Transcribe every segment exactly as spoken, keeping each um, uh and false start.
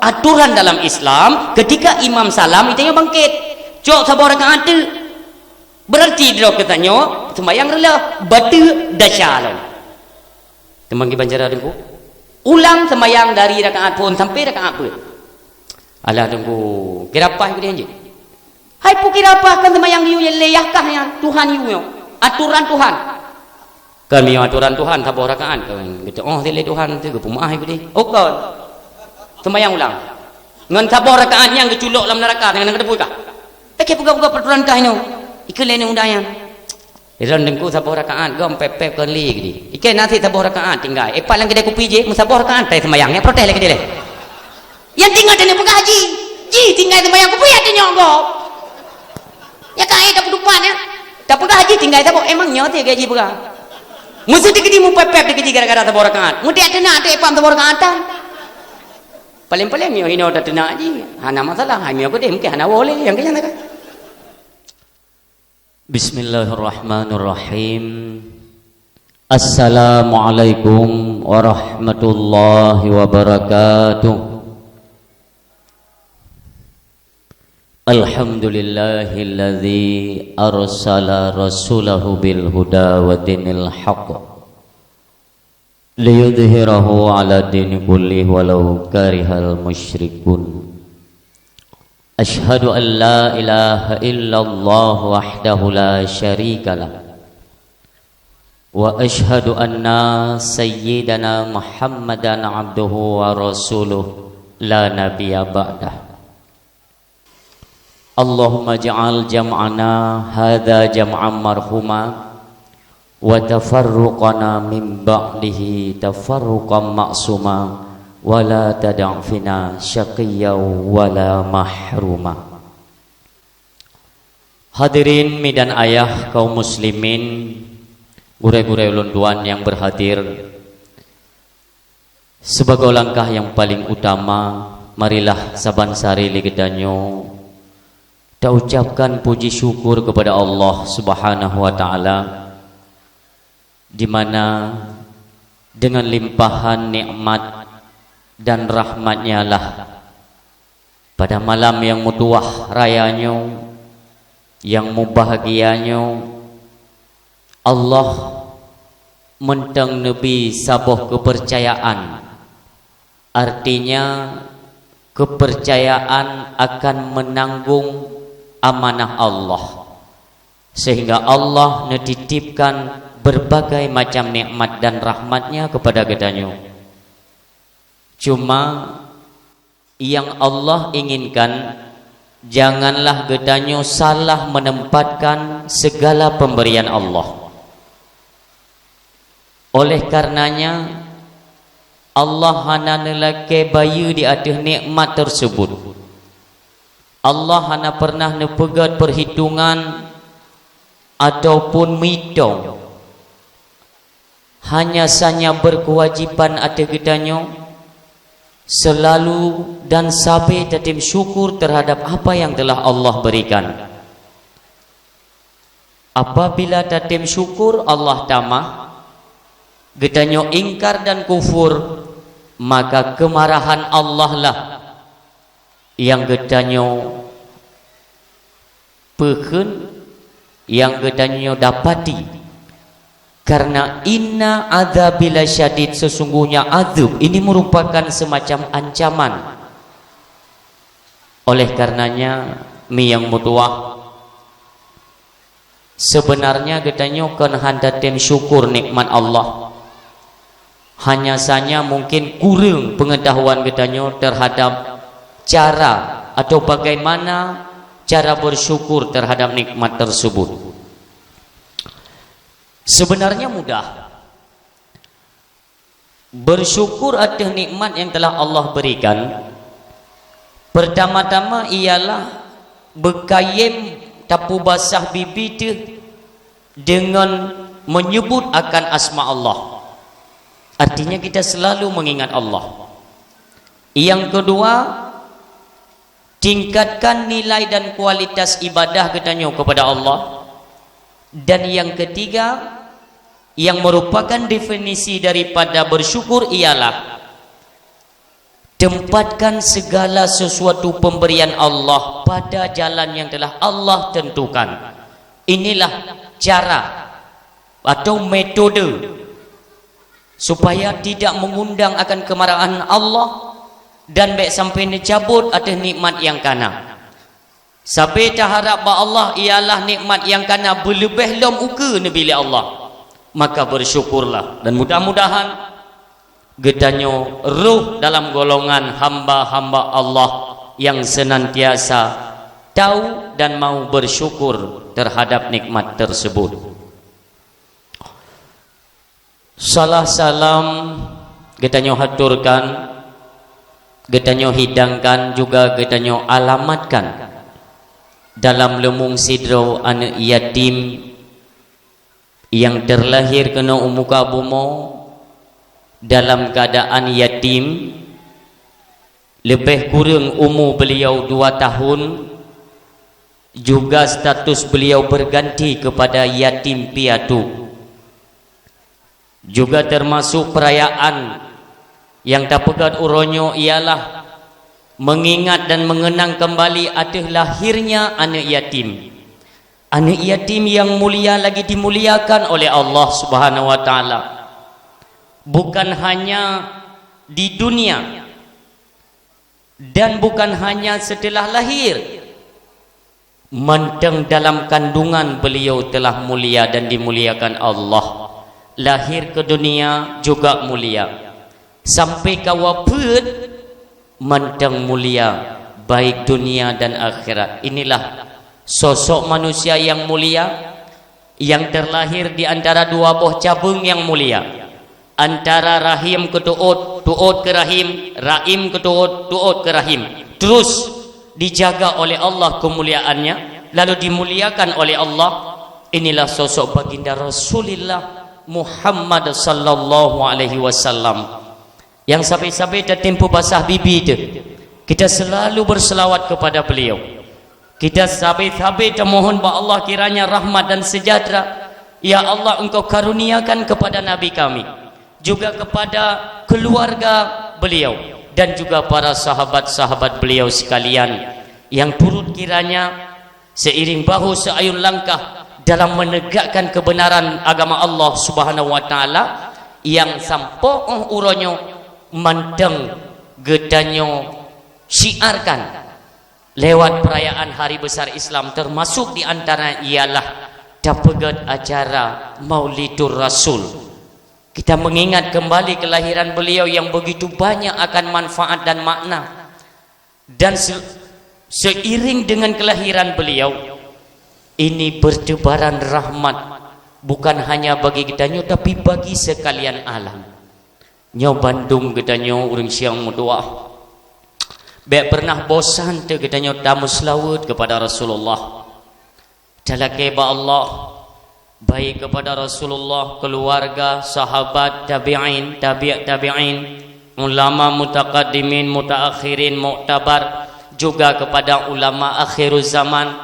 Aturan dalam Islam, ketika imam salam, geutanyoe bangkét. Cok saboh rakaat teuk. Berarti droe geutanyoe seumayang reuloh, bateue desya lom. Teuma kiban cara Teungku? Ulang seumayang dari rakaat phôn sampai rakaat peuet. Alah Teungku, kira paih keudeh jeuet. Hai peue kira paih, kan seumayang yue lé yah kah nyan, Tuhan yue nyoe. Aturan Tuhan. Kan meunyoe aturan Tuhan saboh rakaat, kan geutu'oh lé Tuhan teuh, geupeumeu'ah keudeh. Oh kon. Seumayang ulang. Ngon saboh rakaat nyang geuculok lam neuraka, nyang na geuteupue kah? Lakèe peugah-peugah peraturan kah inoe. Ikheun lé undang nyan. Ilôn Teungku saboh rakaat gom pép-pép kon lé keudeh. Ikheun na cit saboh rakaat tinggai. Eh, pat lam keudè kupi jih, meusaboh rakaat tai seumayang. Nyan protes lé keudeh lé. Nyang tinggai teuh peugah jih. Jih tinggai seumayang kupi ata nyoe gom. Nyan ka eh tapeudupat nyan. Tapeugah jih tinggai saboh. Emang nyoe teuh gaji peugah. Meuseuti keudeh mupép-pép di keudeh gara-gara saboh rakaat. Meuti ata na ata paham saboh rakaat tan. Paléng-paléng nyoe inoe tateunak jih. Hana masalah. Hai meunyoe keudeh mungkin hana woe lé nyang keu nyan ka. Bismillahirrahmanirrahim. Assalamualaikum warahmatullahi wabarakatuh. Alhamdulillahilladzi arsala rasulahu bil huda wa dinil haqq. Liyudhhirahu 'ala dini kullih walau karihal musyrikun. Asyhadu an la ilaha illallah wahdahu la syarikalah. Wa asyhadu anna sayyidana Muhammadan abduhu wa rasuluh la nabiyya ba'dah. Allahumma ja'al jam'ana hadza jam'an marhuma, wa tafarruqana min ba'dihi tafarruqan ma'suma, wa la tada' fina syaqiyya wa la mahruma. Hadirin mi dan ayah kaum muslimin, gurée-gurée ulôn tuan nyang berhadir, sibagoe langkah nyang paleng utama, marilah saban sari lé geutanyoe taucapkan puji syukur keupada Allah Subhanahu wa Ta'ala, di mana dengan limpahan nikmat dan rahmat-Nya lah pada malam nyang meutuwah raya nyoe, nyang mubahgia nyoe, Allah mantong neubi saboh keupeurcayaan, artinya keupeurcayaan akan meunanggong amanah Allah, seuhingga Allah neutitipkan beurbagai macam nikmat dan rahmat-Nya keupada geutanyoe. Cuma nyang Allah inginkan, janganlah geutanyoe salah meuneumpatkan sigala peumbrian Allah. Oleh karenanya, Allah hana neulakée bayeue di ateueh nikmat teuseubut. Allah hana peureunah neupeugét peurhitungan ataupun meuitong. Hanya sanya beukeuwajiban ateueh geutanyoe seulalu dan sabe tatem syukur teuhadab apa nyang teulah Allah beurikan. Apabila tatem syukur Allah tamah, geutanyoe ingkar dan kufur, maka keumarahan Allah lah nyang geutanyoe peukheun, nyang geutanyoe dapati. Karena inna adzabi lasyadid, sesungguhnya azab ini merupakan semacam ancaman. Oleh karenanya, mi nyang meutuwah, sebenarnya geutanyoe kon han tatem syukur nikmat Allah. Hanya sanya mungkin kureueng peungeutahuan geutanyoe teuhadab cara atau bagaimana cara beusyukur teuhadab nikmat teuseubut. Sebenarnya mudah. Beusyukur ateueh nikmat nyang teulah Allah beurikan, peurtama-tama ialah beukayém tapeubasah bibi teuh deungon meunyeubut akan asma Allah. Artinya, kita selalu mengingat Allah. Nyang keudua, tingkatkan nilai dan kualitas ibadah geutanyoe keupada Allah. Dan nyang keutiga, nyang meurupakan definisi daripada beusyukur ialah Tempatkan segala sesuatu pemberian Allah pada jalan yang telah Allah tentukan. Inilah cara atau metode supaya tidak mengundang akan kemarahan Allah dan bèk sampai neucabot ateueh nikmat nyang kana. Sabé taharab bak Allah ialah nikmat nyang kana beuleubeh lom ukeue neubri lé Allah. Maka bersyukurlah dan mudah-mudahan geutanyoe rôh dalam golongan hamba-hamba Allah nyang senantiasa tahu dan mau bersyukur terhadap nikmat tersebut. Salah salam geutanyoe haturkan, geutanyoe hidangkan, juga geutanyoe alamatkan dalam leumong sidroe aneuk yatim nyang teulahé keunoe u muka bumoe dalam keuadaan yatim, leubeh kureueng umu beuliau dua tahun, juga status beuliau berganti kepada yatim piatu. Juga termasuk perayaan nyang tapeugét uroe nyoe ialah mengingat dan mengenang kembali ateueh lahirnya aneuk yatim. Aneuk yatim nyang mulia lagi dimuliakan oleh Allah Subhanahu wa Taala. Bukan hanya di dunia, dan bukan hanya setelah lahir, mantong dalam kandungan beliau telah mulia dan dimuliakan Allah. Lahir ke dunia juga mulia. Sampai ka wafeuet, mantong mulia, baik dunia dan akhirat. Inilah sosok manusia yang mulia, yang terlahir di antara dua boh cabeueng yang mulia, antara rahim keu tuôt, tuôt keu rahim, rahim keu tuôt, tuôt keu rahim, terus dijaga oleh Allah kemuliaannya, lalu dimuliakan oleh Allah. Inilah sosok baginda Rasulullah Muhammad sallallahu alaihi wasallam. Nyang sabe-sabe tatem peubasah bibi teuh, kita selalu berselawat kepada beliau. Kita sabe-sabe tamohon bak Allah kiranya rahmat dan sejahtera, ya Allah, Engkau karuniakan kepada Nabi kami, juga kepada keluarga beliau, dan juga para sahabat-sahabat beliau sekalian yang turut kiranya seiring bahu seayun langkah dalam menegakkan kebenaran agama Allah Subhanahu wa Taala, nyang sampoe 'oh uroe nyoe mantong geutanyoe syiarkan lewat perayaan hari besar Islam, termasuk di antara ialah tapeugét acara Maulidur Rasul. Kita mengingat kembali kelahiran beliau yang begitu banyak akan manfaat dan makna. Dan se-, seiring dengan kelahiran beliau, ini bertebaran rahmat bukan hanya bagi geutanyoe, tapi bagi sekalian alam. Nyoe bandum geutanyoe ureuëng siang meudoá. Bék pernah bosan teuh geutanyoe tameuseulaweuet kepada Rasulullah. Talakée bak Allah, baik kepada Rasulullah, keluarga, sahabat, tabi'in, tabi' tabi'in, ulama mutaqaddimin, mutaakhirin, muktabar, juga kepada ulama akhiruz zaman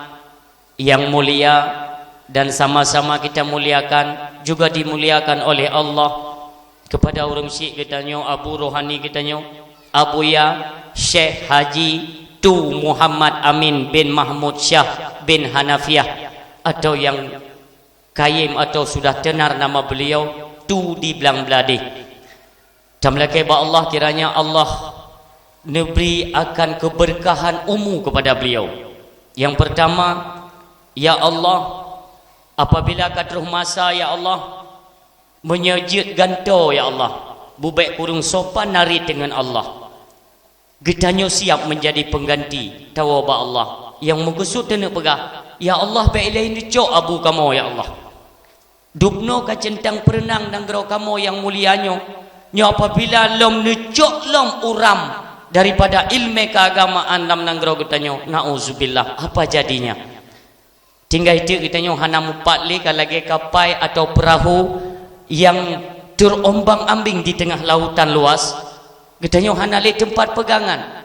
yang mulia dan sama-sama kita muliakan, juga dimuliakan oleh Allah, kepada ureuëng syik geutanyoe, Abu Rohani geutanyoe, Abuya Syekh Haji Tu Muhammad Amin bin Mahmud Syah bin Hanafiah, atau yang kayém atau sudah tenar nama beliau, Tu di Blang Bladeh. Tameulakée bak Allah kiranya Allah neubri akan keberkahan umu kepada beliau. Yang pertama, ya Allah, apabila ka troh masa, ya Allah, meunyoe jeuet gantoe, ya Allah, bubek kureueng sopan narit deungon Allah. Geutanyoe siap menjadi pengganti, tawoe bak Allah. Nyang meukeusut teuneuk peugah, "Ya Allah, bék ilée neucok abu kamoe, ya Allah. Dubnoe ka centang peureunang nanggroe kamoe nyang mulia nyoe. Nyoe apabila lom neucok lom uram daripada ileumé keagamaan lam nanggroe geutanyoe, nauzubillah, apa jadinya?" Tinggai teuk geutanyoe hana mupat lé ka lagée kapai atau peurahô nyang terombang-ambing di teungoh lautan luas. Geutanyoe hana lé teumpat peugangan.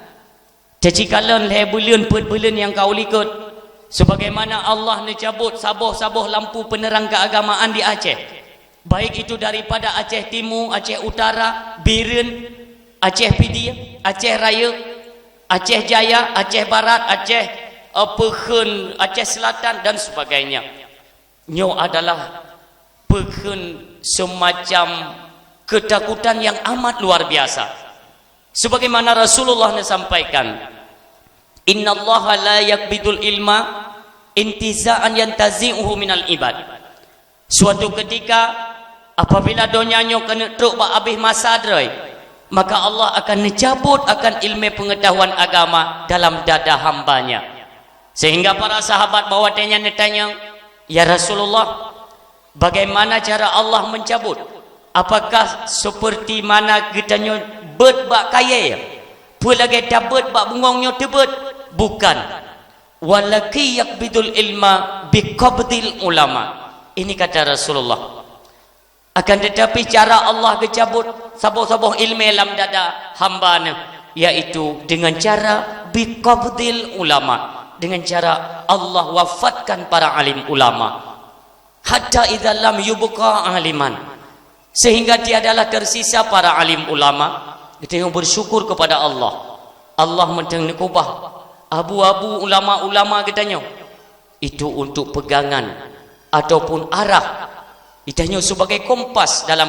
Teucikalon lhée buleuen peuet buleuen nyang ka u likot, sebagaimana Allah neucabot saboh-saboh lampu peuneurang keuagamaan di Aceh, baik itu daripada Aceh Timu, Aceh Utara, Bireuen, Aceh Pidie, Aceh Rayeuk, Aceh Jaya, Aceh Barat, Aceh, eh, peukheun, Aceh Selatan dan sebagainya. Nyoe adalah peukheun semacam ketakutan yang amat luar biasa. Sebagaimana Rasulullah neusampaikan, "Innallaha la yaqbidul ilma intiza'an yantazi'uhu minal ibad." Suatu ketika, apabila donya nyoe keuneuk trok bak abéh masa droe, maka Allah akan neucabot akan ilmu pengetahuan agama dalam dada hamba-Nya. Sehingga para sahabat bak watée nyan neutanyong, "Ya Rasulullah, bagaimana cara Allah mencabut? Apakah seperti mana geutanyoe beuet bak kayée? Peue lagée tabeuet bak bungong nyoe teubeuet?" "Bukan. Walakin yaqbidul ilma biqabdil ulama." Ini kata Rasulullah. Akan tetapi, cara Allah geucabot saboh-saboh ilmu lam dada hamba Neuh, yaitu dengan cara biqabdil ulama, dengan cara Allah wafatkan para alim ulama. Hatta idza lam yubqa aliman, sehingga tiadalah tersisa para alim ulama. Geutanyoe bersyukur kepada Allah. Allah mantong neukubah abu-abu ulama-ulama geutanyoe. Itu untuk pegangan ataupun arah geutanyoe sebagai kompas dalam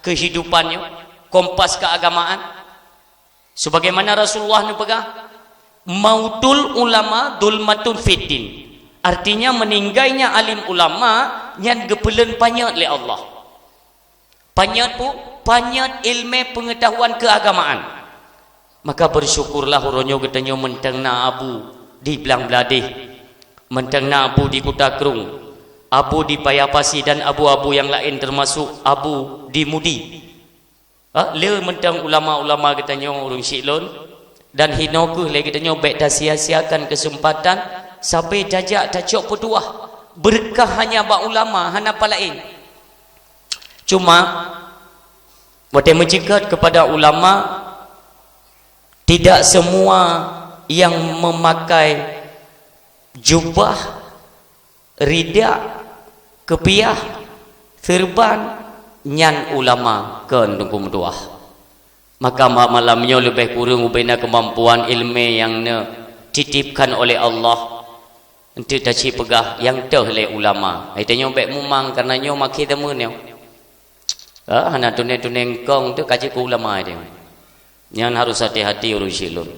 kehidupan nyoe, kompas keagamaan. Sebagaimana Rasulullah neupeugah, "Mautul ulama zulmatun fiddin." Artinya, meninggalnya alim ulama nyan geupeuleuen panyöt lé Allah. Panyöt peue? Panyöt ilmu pengetahuan keagamaan. Maka bersyukurlah uroe nyoe geutanyoe mantong na abu di Blang Bladeh, mantong na abu di Kuta Krueng, abu di Paya Pasi dan abu-abu yang lain, termasuk abu di Mudi. Ha, le mantong ulama-ulama geutanyoe ureuëng syiek lôn, dan hinoe kheueh lé geutanyoe bék tasia-siakan keuseumpatan sabe tajak tacok peutuah. Beureukat hanya bak ulama, hana palaén. Cuma, watée meuceukat kepada ulama, tidak semua yang memakai jubah, ridak, keupiah, seureuban, nyan ulama keu Teungku meutuah. Maka ma-, malam nyoe leubeh kureueng ubena keumampuan ilmu nyang neutitipkan oleh Allah, eunteuk tacit peugah nyang toh lé ulama. Hai tanyoe bék mumang, kareuna nyoe makhé teumeunoe. Ha, hana tuné-tuné eungkong tu ka jeuet keu ulama dia. Nyan harus hati-hati ureuëng syiek lôn.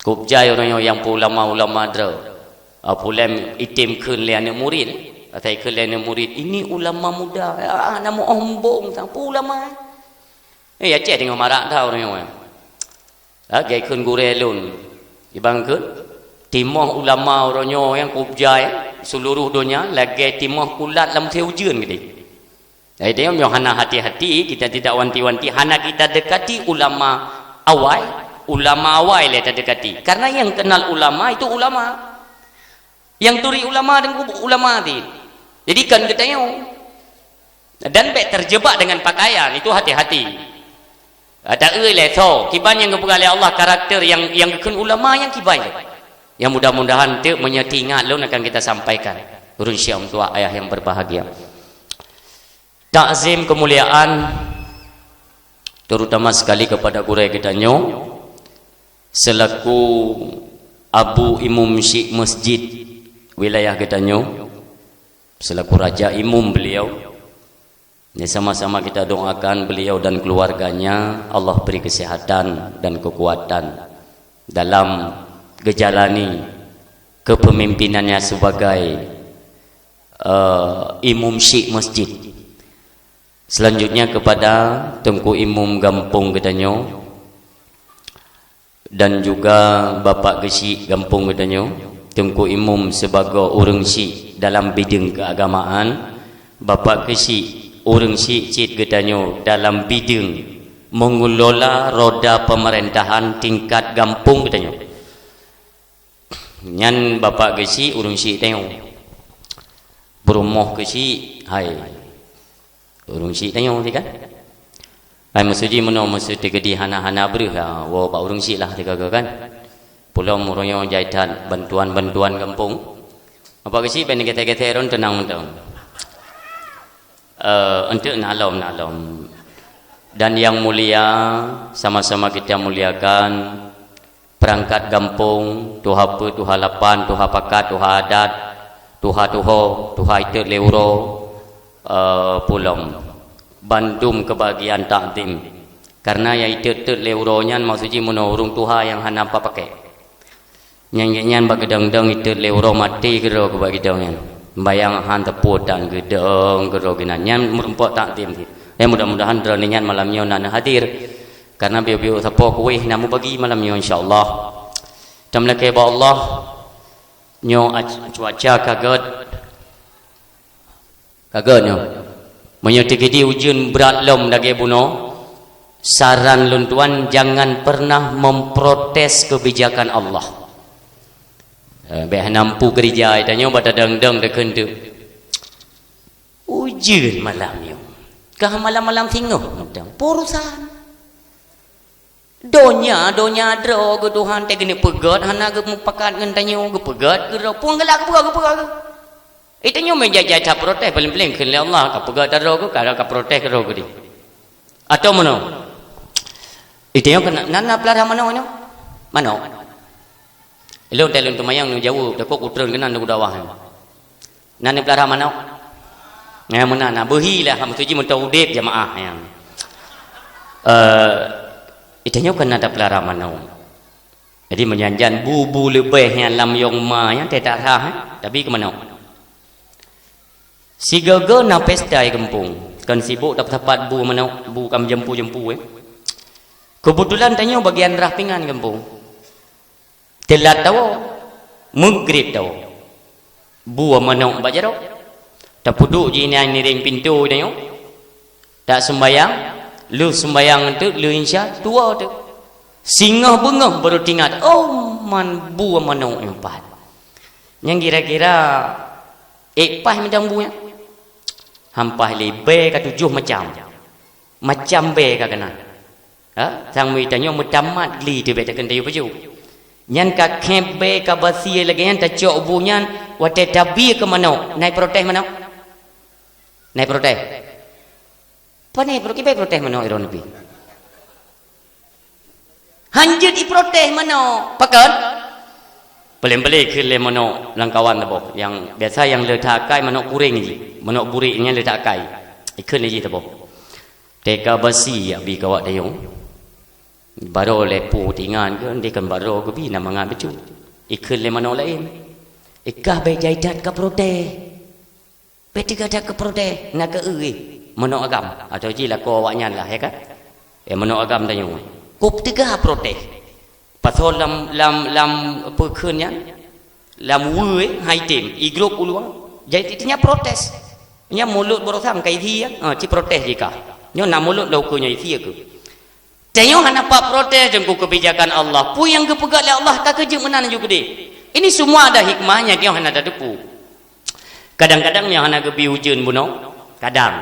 Kub jai ureuëng nyoe nyang peuulama-ulama droe. Ah, pulem item kheun lé aneuëk murit. Asai kheun lé aneuëk murit, "Ini ulama muda." Ah, nama oh embong sang peuulama. Eh, Aceh teungoh marak that ureuëng nyoe. Lagée kheun gurée lôn. Ibang kheun, timoh ulama uroe nyoe nyang kub jai seuluruh donya lagée timoh kulat lam musém ujeuen geude. Jadi, nyoe hana hati-hati, kita tidak wanti-wanti, hana kita dekati ulama awai, ulama awai lé tadekati. Karena yang kenal ulama itu ulama. Yang turi ulama dan kubu ulama ti. Jadi kan kita nyoe. Dan bék terjebak dengan pakaian, itu hati-hati. Ada eh lé so, kiban yang geupeugah lé Allah karakter yang yang geukheun ulama yang kiban. Yang mudah-mudahan tu menyeti ingat lôn akan kita sampaikan. Ureuëng syiek meutuah ayah yang berbahagia. Takzim kemuliaan terutama sekali kepada gurée geutanyoe selaku Abu Imum Syiek Masjid wilayah geutanyoe, selaku raja imum beliau. Ini sama-sama kita doakan beliau dan keluarganya, Allah beri kesehatan dan kekuatan dalam gejalani kepemimpinannya sebagai, eh, imum syiek masjid. Selanjutnya kepada Teungku Imum gampông geutanyoe dan juga Bapak Geuchik gampông geutanyoe, Teungku Imum sibagoe ureuëng syiek dalam bideueng keagamaan, Bapak Geuchik ureuëng syiek cit geutanyoe dalam bideueng mengelola roda pemerintahan tingkat gampông geutanyoe. Nyan Bapak Geuchik ureuëng syiek tanyoe. Peurumoh Geuchik, hai. Ureuëng syiek tanyoe teuh kan? Hai meusuji meunoe meusuji geutanyoe hana-hana breueh, ha, woe bak ureuëng syiek lah teuka kan? Pulom ureuëng nyoe jai that bantuan-bantuan gampông. Bapak Geuchik ben geutée-geutée ron teunang mantong. Eh, eunteuk na lom, na lom. Dan yang mulia, sama-sama kita muliakan perangkat gampông, tuha peuet, tuha lapan, tuha pakat, tuha adat, tuha tuho, tuha itot lé uroe, eh, pulom. Bandum kebagian takzim. Karena nyang itot-tot lé uroe nyan maksud jih meunoe ureuëng tuha nyang hana pakai. Nyang nyan bak geudong-dong itot lé uroe maté keudroe keu bak geudong nyan. Bayang han teupeu tan geudong keudroe geunan. Nyan meurumpok takzim cit. Ya, mudah-mudahan droeneuh nyan malam nyoe na hadir. Karena biôh-biôh sapo kueh na mubagi malam nyoe, insya Allah. Tameulakée bak Allah, nyoe ac-, cuaca ka gét. Ka gét nyoe. Meunyoe teujadi ujeuen brat lom lagée bunoe, saran lôn tuan jangan pernah memprotes kebijakan Allah. Eh, bék hana mampu keurija, tanyoe bak tadong-dong takheun teuk. Ujeuen malam nyoe. Kah malam-malam singoh, urusan. Donya, donya droe geuh Tuhan teuh geuneuk peugét, hana geumupakat ngon tanyoe, geupeugét keudroe, peue geulak geupeugét, geupeugét. Eh, tanyoe meujan jai taprotes, paléng-paléng kheun lé Allah, ka peugét droe geuh, ka, ka protes keudroe geuh di. Atau meunoe? Eh, tanyoe keunan, na, na peulara manok nyoe? Manok. Ilôn teuh lôn teumayang neujaweueb, takot kutreun keunan neudawah nyoe. Na neupeulara manok? Nyang meunan, na beuhi lah, meutuji meuto udeb jamaah nyang. Eh, itanyoe kan na tapeulara manok. Jadi, meujan-jan bu-bu leubeh nyang lam yong ma nyan teuh tak rhah, eh? Tapi keu manok. Sigoe-goe na pesta i gampông, kon sibok dapat-dapat bu manok, bu kam jampu-jampu, eh. Keubeutulan tanyoe bagian rhah pingan gampông. Teulat tawoe, meugrib tawoe. Bua manok bak jaroe. Tapeuduek jih nyan nireng pintoe tanyoe. Tak seumbayang, lheueh seumbayang teuk, lheueh insya, tuwoe teuk. Singoh beungoh baru tingat, oh, man bua manok nyoe pat. Nyang kira-kira, eh, paih mantong bu nyan. Hampah lé bèe ka tujoh macam. Macam bèe ka keunan. Ha? Sang mita nyoe meutamat gli teuh bèe takheun tayue pajoh. Nyan ka khép bèe ka basie lagèe nyan tacok bu nyan watèe tabie keu manok. Na iprotes manok? Na iprotes? Pane pro-, kiban iprotes manok i droeneuh pih? Hanjeuet iprotes manok. Pakon? Paléng-paléng kheun lé manok lam kawan teuboh. Nyang biasa nyang le that akai manok kuréng jih. Manok burék nyan le that akai. Ikheun lé jih teuboh. Teuka basi jak bi keu awak dayong. Baroe lé po tingan keu, ndeh kan baroe geubi na mangat bacut. Ikheun lé manok laén. Ikah bèk jai that ka protes. Bèk teuga that ka protes, na keu eu manok agam. Atau jih lakoe awaknyan lah, ya kan? Eh, manok agam tanyoe. Kop teuga protes. Pasoe lam, lam, lam peukheun nyan, lam weue hai tem, i grup uluwa, jadi teunya protes. Nya mulut beurosam ka isi, ya? Ha, ci protes jika. Nyoe na mulut lôn keu nyoe isi keu. Tanyoe hana pat protes deungon keubijakan Allah. Peue nyang geupeugah lé Allah ka keujeuet meunan ju keudeh. Ini semua ada hikmahnya, tanyoe hana tateupeue. Kadang-kadang nyang hana geubi ujeuen bunoe, kadang.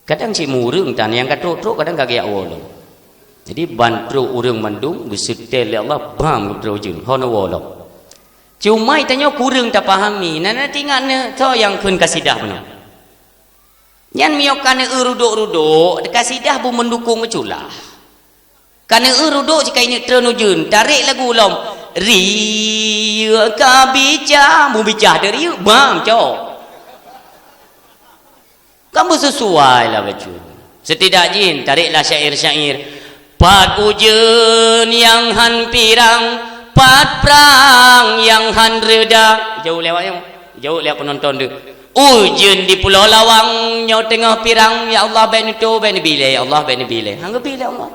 Kadang cit meu ureuëng tan nyang ka trok-trok kadang ka geujak woe lom. Jadi ban trok ureuëng mandum geuseutée lé Allah bam geutrok ujeuen hana woe lom. Cuma tanyoe kureueng tapahami, na na tingat neu soe nyang kheun kasidah bunoe. Nyan miyueb ka neu rudok-rudok, kasidah bu meundukong meuculah. Ka neu rudok jika ineuk treun ujeuen, tarek lagu lom. Riyeuk ka bicah, mu bicah teu riyeuk, bam cok. Kan beusesuai lah bacut. Setidak jih, tareklah syair-syair. Pat ujeuen nyang han pirang, pat prang nyang han reuda. Jaweueb lé awak nyoe. Jaweueb lé penonton tu. Ujeuen di Pulo Lawang nyoe teungoh pirang, ya Allah bèk neutoe, bèk neubi lé, ya Allah bèk neubi lé. Han geubi lé Allah.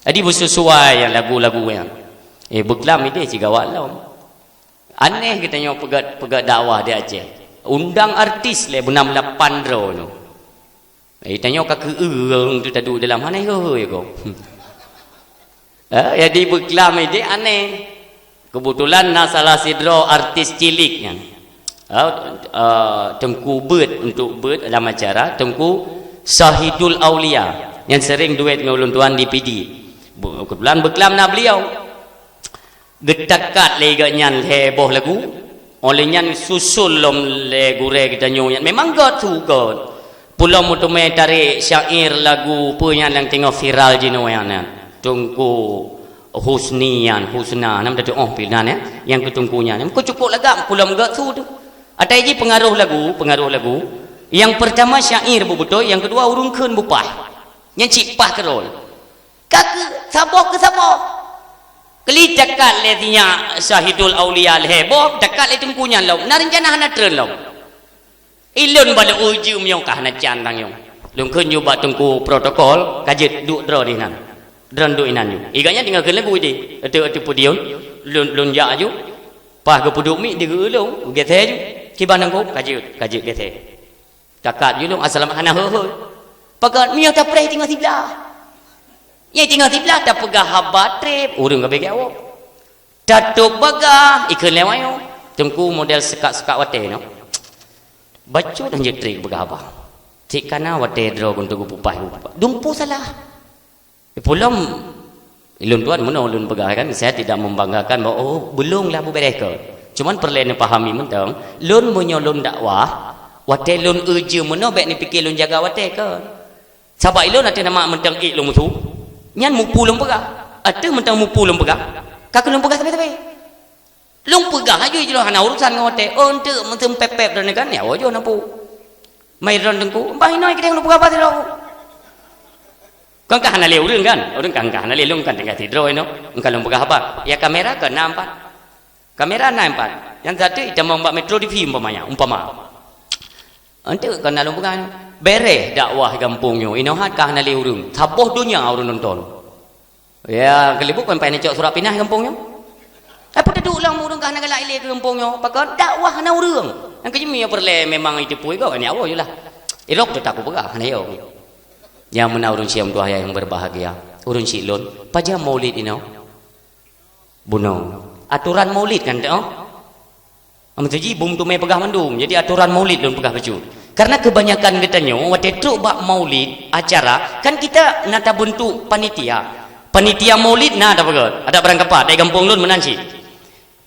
Jadi beusesuai nyang lagu-lagu nyan. Eh, beuklam idéh cit gawat lom. Aneh geutanyoe peugah, peugah dakwah di Aceh. Undang artis lé beunam lapan droe nyoe. Eh, tanyoe ka keu ureuëng tu taduek dalam hana hôi-hôi ko. Eh, jadi beuklam idéh aneh. Keubeutulan na salah sidroe artis cilik nyan. Eh, eh, Teungku Beuet, untuk Beuet dalam acara, Teungku Syahidul Aulia, nyang sering duet ngon ulôn tuan di Pidie. Be-, keubeutulan beuklam na beliau. Geutakat lé geuh nyan lhèe boh lagu, óh lheueh nyan susul lom lé gurèe geutanyoe nyan. Memang gèt su gèt. Pulom meuteumé tarek syair lagu peue nyan nyang teungoh viral jinoe nyan. Teungku Husni nyan, Husna, nam tatu'oh pih nan, ya. Nyang keu teungku nyan. Meuko cukup lagak pulom gak su tu. Atai jih pengaruh lagu, pengaruh lagu. Nyang pertama syair beubeutôi, nyang kedua ureueng kheun beupah. Nyan cit pah keurôi. Ka keu saboh keu saboh. Keu li takat lé sinyak Syahidul Aulia lhèe boh, takat lé teungku nyan lom. Na reuncana hana treun lom. Ilôn bak lôn ujeue meunyoe ka hana can tang nyoe. Lôn kheun ju bak teungku protokol, ka jeuet duek droe di nan. Droe duek inan ju. Iga nyan tinggai kheun lagu ideh. Ateueh, ateueh podium, lôn, lôn jak ju. Paih geupeuduek mic di geu lôn, geusé ju. Kiban teungku, ka jeuet, ka jeuet geusé. Takat ju lôn, assalam hana hôi-hôi. Pakat meunyoe tapreh tinggai siblah. Nyang tinggai siblah tapeugah haba treb, ureueng ka bèk awak. Tatôb bagah, ikheun lé wayo. Teungku model seukak-seukak watèe nyoe. Bacut hanjeuet treb peugah haba. Cit kana watèe droe guntu geupeupah-peupah. Dumpu salah. Pulom, ilôn tuan meunoe lôn peugah kan, saya tidak membanggakan bahwa, oh, beulông lah beubeureh keu. Cuman peureulèe neupahami mantong, lôn meunyoe lôn dakwah, watèe lôn ujeue meunoe bèk neupike lôn jaga watèe keu. Sabab ilôn ateueh nama mantong ék lôn musu, nyan mupu lôn peugah. Ateueh mantong mupu lôn peugah, ka keuh lôn peugah sabe-sabe. Lôn peugah laju jih lôn hana urusan ngon watèe. Oh, eunteuk meuteum pép-pép droeneuh kan, ya, oh, jih na pu. Mai droeneuh teungku, bah inoe keudeh lôn peugah haba sidroe. Kan ka hana lé ureueng kan? Ureueng kan ka hana lé, lôn kan tinggai sidroe inoe. Engka lôn peugah haba. Ya, kamera ka na empat. Kamera na empat. Nyang satu itamong bak Metro T V umpamanya, umpama. Eunteuk ka na lôn peugah, bereh dakwah gampông nyoe, inoe hat ka hana lé ureueng. Saboh donya ureueng nonton. Ya, keuleubuk pen paih neucok surat pinah gampông nyoe. Tapi teuduek lom ureueng ka hana galak ilèe keu gampông nyoe, pakon dakwah hana ureueng. Nyang keujeuet meunyoe peureulèe memang iteupue gob, ni Allah jeulaih. Irok teuh taku peugah, hana yo. Nyang meunan ureueng syik meutuah nyang berbahagia. Ureueng syik lôn, pajan maulid inoe? Bunoe. Atoran maulid kan teuh? Meutuji bum teumé peugah mandum. Jadi atoran maulid lôn peugah bacut. Karena kebanyakan geutanyoe watèe trok bak maulid acara, kan kita na tabentuk panitia. Panitia maulid na tapeugah. Ada barang kapat, dari gampông lôn meunan cit.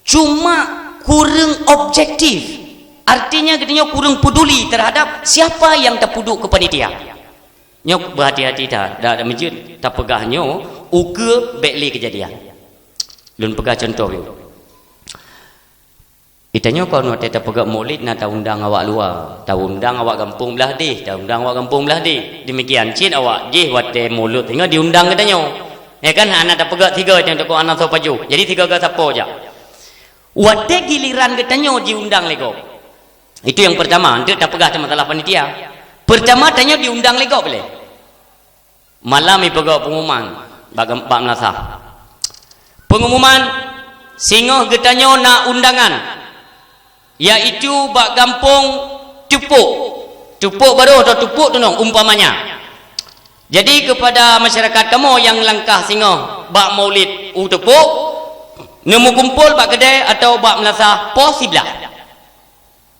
Cuma kureueng objektif. Artinya geutanyoe kureueng peduli terhadap siapa yang tapeuduek keu panitia. Nyoe beuhati-hati that, dak, dak meujeuet tapeugah nyoe ukeue bèk lé keujadian. Lôn peugah cuntoh yue. Geutanyoe kon watèe tapeugah maulid na taundang awak luwa, taundang awak gampông blah deh, taundang awak gampông blah deh. Demikian cit awak jih watèe maulid singoh diundang geutanyoe. Ya kan, hana tapeugah tiga nyang teuka hana soe pajoh. Jadi tiga ka sapo jak. Watèe giliran geutanyoe diundang lé gob. Itu yang pertama, untuk tapeugah teuh masalah panitia. Pertama tanyoe diundang lé gob lé. Malam ipeugah pengumuman bak, bak meulasah. Pengumuman, singoh geutanyoe na undangan, yaitu bak gampông Tupok. Tupok Barôh atau Tupok Tunong umpamanya. Jadi kepada masyarakat kamoe nyang langkah singoh bak maulid u Tupok, neumeukumpol bak keudè atau bak meulasah poh siblah.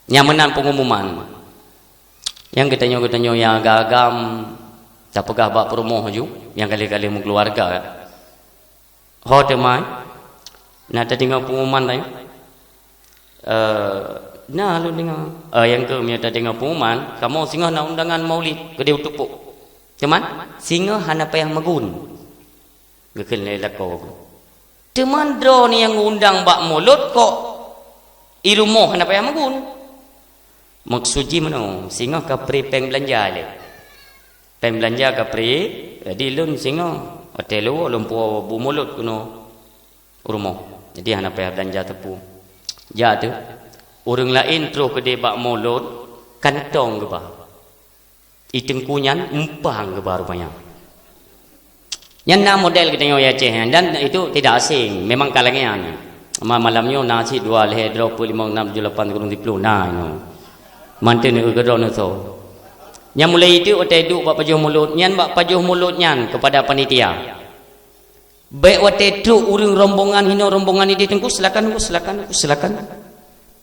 Nyang meunan pengumuman. Nyang geutanyoe-geutanyoe nyang agam-agam tapeugah bak peurumoh ju, nyang ka lheueh-ka lheueh meukeuluwarga. Ho teuma, na tadeungoe pengumuman tanyoe? Eh, na lôn deungoe. Eh, nyang keu meunyoe tadeungoe pengumuman, kamoe singoh na undangan maulid keudeh u Tupok. Teuma, singoh hana payah meugun. Geukheun lé lakoe geuh. Teuma droeneuh nyang undang bak mulod kok i rumoh hana payah meugun? Maksud jih meunoe, singoh ka pri péng beulanja lé. Péng beulanja ka pri, jadi lôn singoh watèe lôn, lôn puwoe bu mulod keunoe u rumoh. Jadi hana payah beulanja teupeu. Jak teuh, ureueng laén troh keudeh bak mulod, kantong geuba. I teungku nyan umpang geuba rupanya. Nyan na model geutanyoe di Aceh nyan, dan itu tidak asing, memang ka lagèe nyan. Ma-, malam nyoe na cit dua lhèe droe peuet limong nam tujoh lapan sikureueng siplôh na nyoe. Manté neueu keudroe neusoe. Nyan mulai itu watèe duek bak pajoh mulod, nyan bak pajoh mulod nyan kepada panitia. Bèk watèe trok ureueng rombongan hinoe, rombongan idéh, "Teungku, silakan, Teungku, silakan, Teungku, silakan."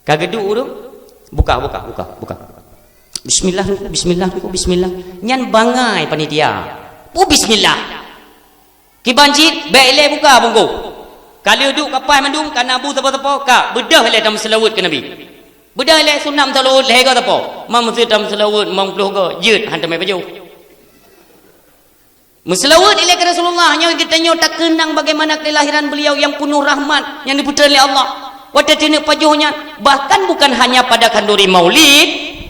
Ka geuduek ureueng, "Buka, buka, buka, buka. Bismillah, Teungku, bismillah, Teungku, bismillah." Nyan bangai panitia. "Oh, bismillah. Kiban cit, bèk ilèe buka bungkôh. Ka lheueh duek kapai mandum, ka na bu sapo-sapo, ka beudôh ilèe tameuseulaweuet keu Nabi." Udah lé sunat meuseulaweuet lhèe go sapo. Mam meuseulaweuet limong ploh go, jeuet han teumé pajoh. Meuseulaweuet ilèe keu Rasulullah, nyoe geutanyoe takeunang bagaimana kelahiran beliau yang penuh rahmat yang dipeutreun lé Allah. Watèe teuneuk pajoh nyan, bahkan bukan hanya pada khanduri maulid,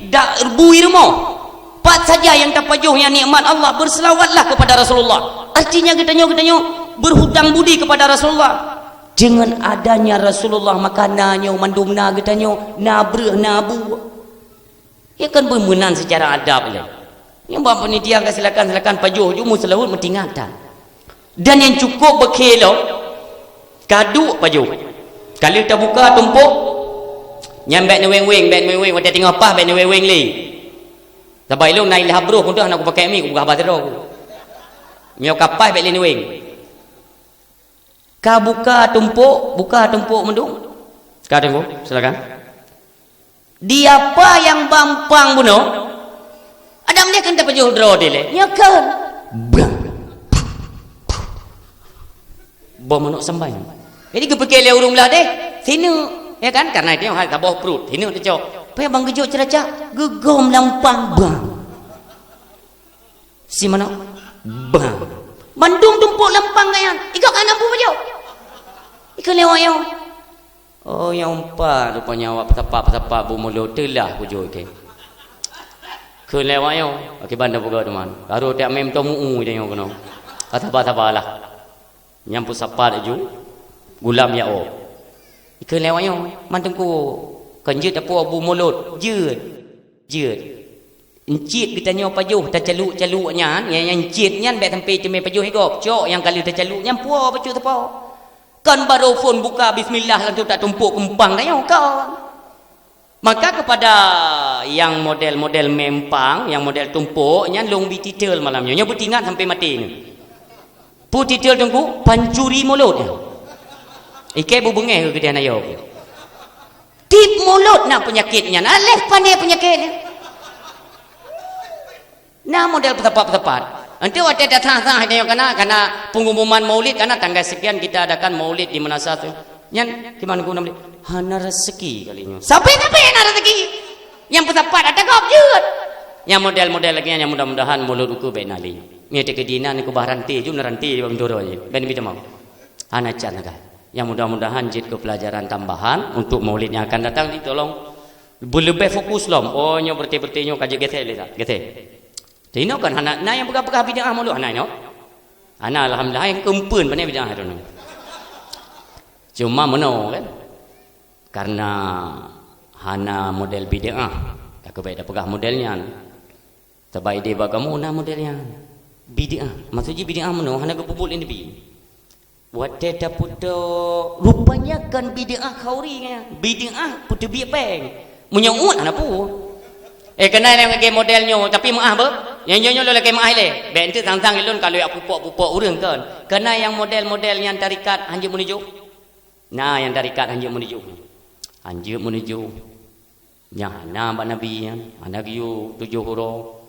dak bui rumoh. Pat saja nyang tapajoh nyan nikmat Allah, berselawatlah kepada Rasulullah. Artinya geutanyoe, geutanyoe berhutang budi kepada Rasulullah. Dengan adanya Rasulullah, maka na nyoe mandum na geutanyoe, na breuh, na bu. Ya kan, beumeunan secara adab lé. Nyang bak panitia ka silakan, silakan pajoh ju meuseulaweuet meutingat tan. Dan nyang cukup beukhe lom, ka duek pajoh. Ka lheueh tabuka tumpôk, nyan bèk neuweng-weng, bèk neuweng-weng, watèe teungoh paih bèk neuweng-weng lé. Sabab ilôn na ilham broh, mudah na kupakai mi, kubuka haba sidroe. Meunyoe ka paih bèk lé neuweng. Ka buka tumpôk, buka tumpôk mandum. Ka Teungku, silakan. Di apa nyang bak eumpang bunoe? Adam lé kheun tapajoh droe dilèe. Nyo kheun. Bang. Boh manok sambai. Jadi geupike lé ureueng blah deh. Sineuk, ya kan? Karena dia hai saboh pruet. Sineuk teucok. Payah bang geujok ceuracak, geugom lam eumpang bang. Si manok? Bang. Mandum tumpôk lam eumpang gaya. Ikok hana bu pajoh. Ikheun lé awak nyoe. Oh, nyang umpat rupanya awak peusapat-peusapat bu mulo teulah kujok ikei. Kheun lé awak nyoe, akiban dah peugah teuma. Baru tiap mem to mu-u dia nyoe keunoe. Ka saba-sabalah. Nyang peusapat laju, gulam ya oh. Ikheun lé awak nyoe, man teungku, kon jeuet tapuwoe bu mulot, jeuet. Jeuet. Encit geutanyoe pajoh tacaluk-caluk nyan, nyang, nyang encit nyan bèk sampai teumé pajoh igop. Cok nyang ka lheueh tacaluk nyan puwoe bacut sapo. Kon baru phon buka bismillah langsung tatumpôk keu eumpang tanyoe, kon. Maka kepada nyang model-model mem eumpang, nyang model tumpôk nyan lôn bi titel malam nyoe. Nyoe beutingat sampai maté nyoe. Peue titel teungku? Pancuri mulot. Ikei bu beungéh keu geutanyoe. Tiep mulot na peunyakét nyan. Aléh pané peunyakét nyan. Na model peusapat-peusapat. Nanti watèe datang-datang hanya kana, kana pengumuman maulid, kana tanggal sekian kita adakan maulid di Menasah tu. Nyan kiban guna maulid. Hana rezeki kali nyoe. Sabe-sabe hana rezeki. Nyang peusapat ata gob jeuet. Nyang model-model lagèe nyan, mudah-mudahan mulot uku bèk nali. Nyoe teuka dinan kubah ranté, jum na ranté di bawah doro je. Bèk nabi tamam. Hana can agak. Yang mudah-mudahan jeuet keu pelajaran tambahan untuk maulid yang akan datang, ditolong beuleubeh fokus lom. Oh, nyoe berarti-berarti nyoe ka jeuet gesé lé dah. Gesé. Tino kan hana, na nyang peugah-peugah bid'ah mulod hana nyoe. Hana, alhamdulillah, nyang keumpeuen pane bid'ah tu. Cuma meunoe kan. Karena hana model bid'ah, ka keubeuk dah peugah model nyan. Sabab idéh bak kamoe na model nyan. Bid'ah. Maksud jih bid'ah meunoe hana geupeubuet lé Nabi. Watèe tapeutoe, rupanya kon bid'ah khauri nyan. Bid'ah peuteubiet péng. Meunyoe uet hana peue. Eh, keunan nyang lagèe model nyoe, tapi meu'ah beuh. Nyang nyoe, nyoe lôn lagèe meu'ah ilèe. Bèk enteuk sang-sang ilôn ka lôn jak pupok-pupok ureueng kon. Keunan nyang model-model nyan tarikat hanjeuet meunujôh. Na nyang tarikat hanjeuet meunujôh. Hanjeuet meunujôh. Nyan hana bak Nabi nyan, hana geuyue tujoh uroe.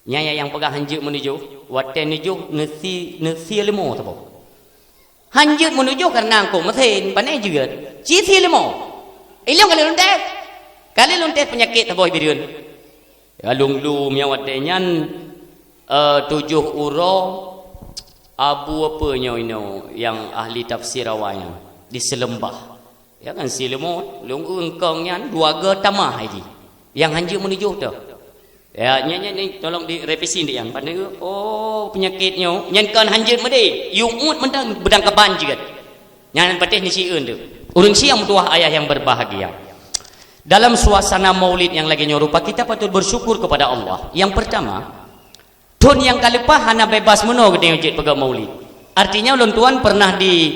Nyan nyang peugah hanjeuet meunujôh, watèe nujôh neusi, neusie leumo saboh. Hanjeuet meunujôh kareuna angkot meusén, pane jeuet. Ci sie leumo. Ilôn ka lôn tes. Ka lôn tes peunyakét saboh i Bireuen. Ya, lôn lom nyang watèe nyan, eh, tujoh uroe, abu apa nyoe inoe nyang ahli tafsir awai nyan, di Seuleumbah. Ya kan, sie leumo, lôn eungkong nyan, dua go tamah ai jih. Nyang hanjeuet meunujôh teuh. Ya, nyan, nyan, nyan, tolong direvisi ndik nyan. Pane, oh, peunyakét nyoe, nyan kon hanjeuet meudeh. Yue uet mantong beudang kaban jeuet. Nyan patéh ni sieun tu. Ureueng siang meutuwah ayah yang berbahagia. Dalam suasana maulid yang lagèe nyoe rupa, kita patut bersyukur kepada Allah. Yang pertama, thôn nyang ka leupah hana bebas meunoe geutanyoe jeuet peugah maulid. Artinya, ulôn tuan pernah di,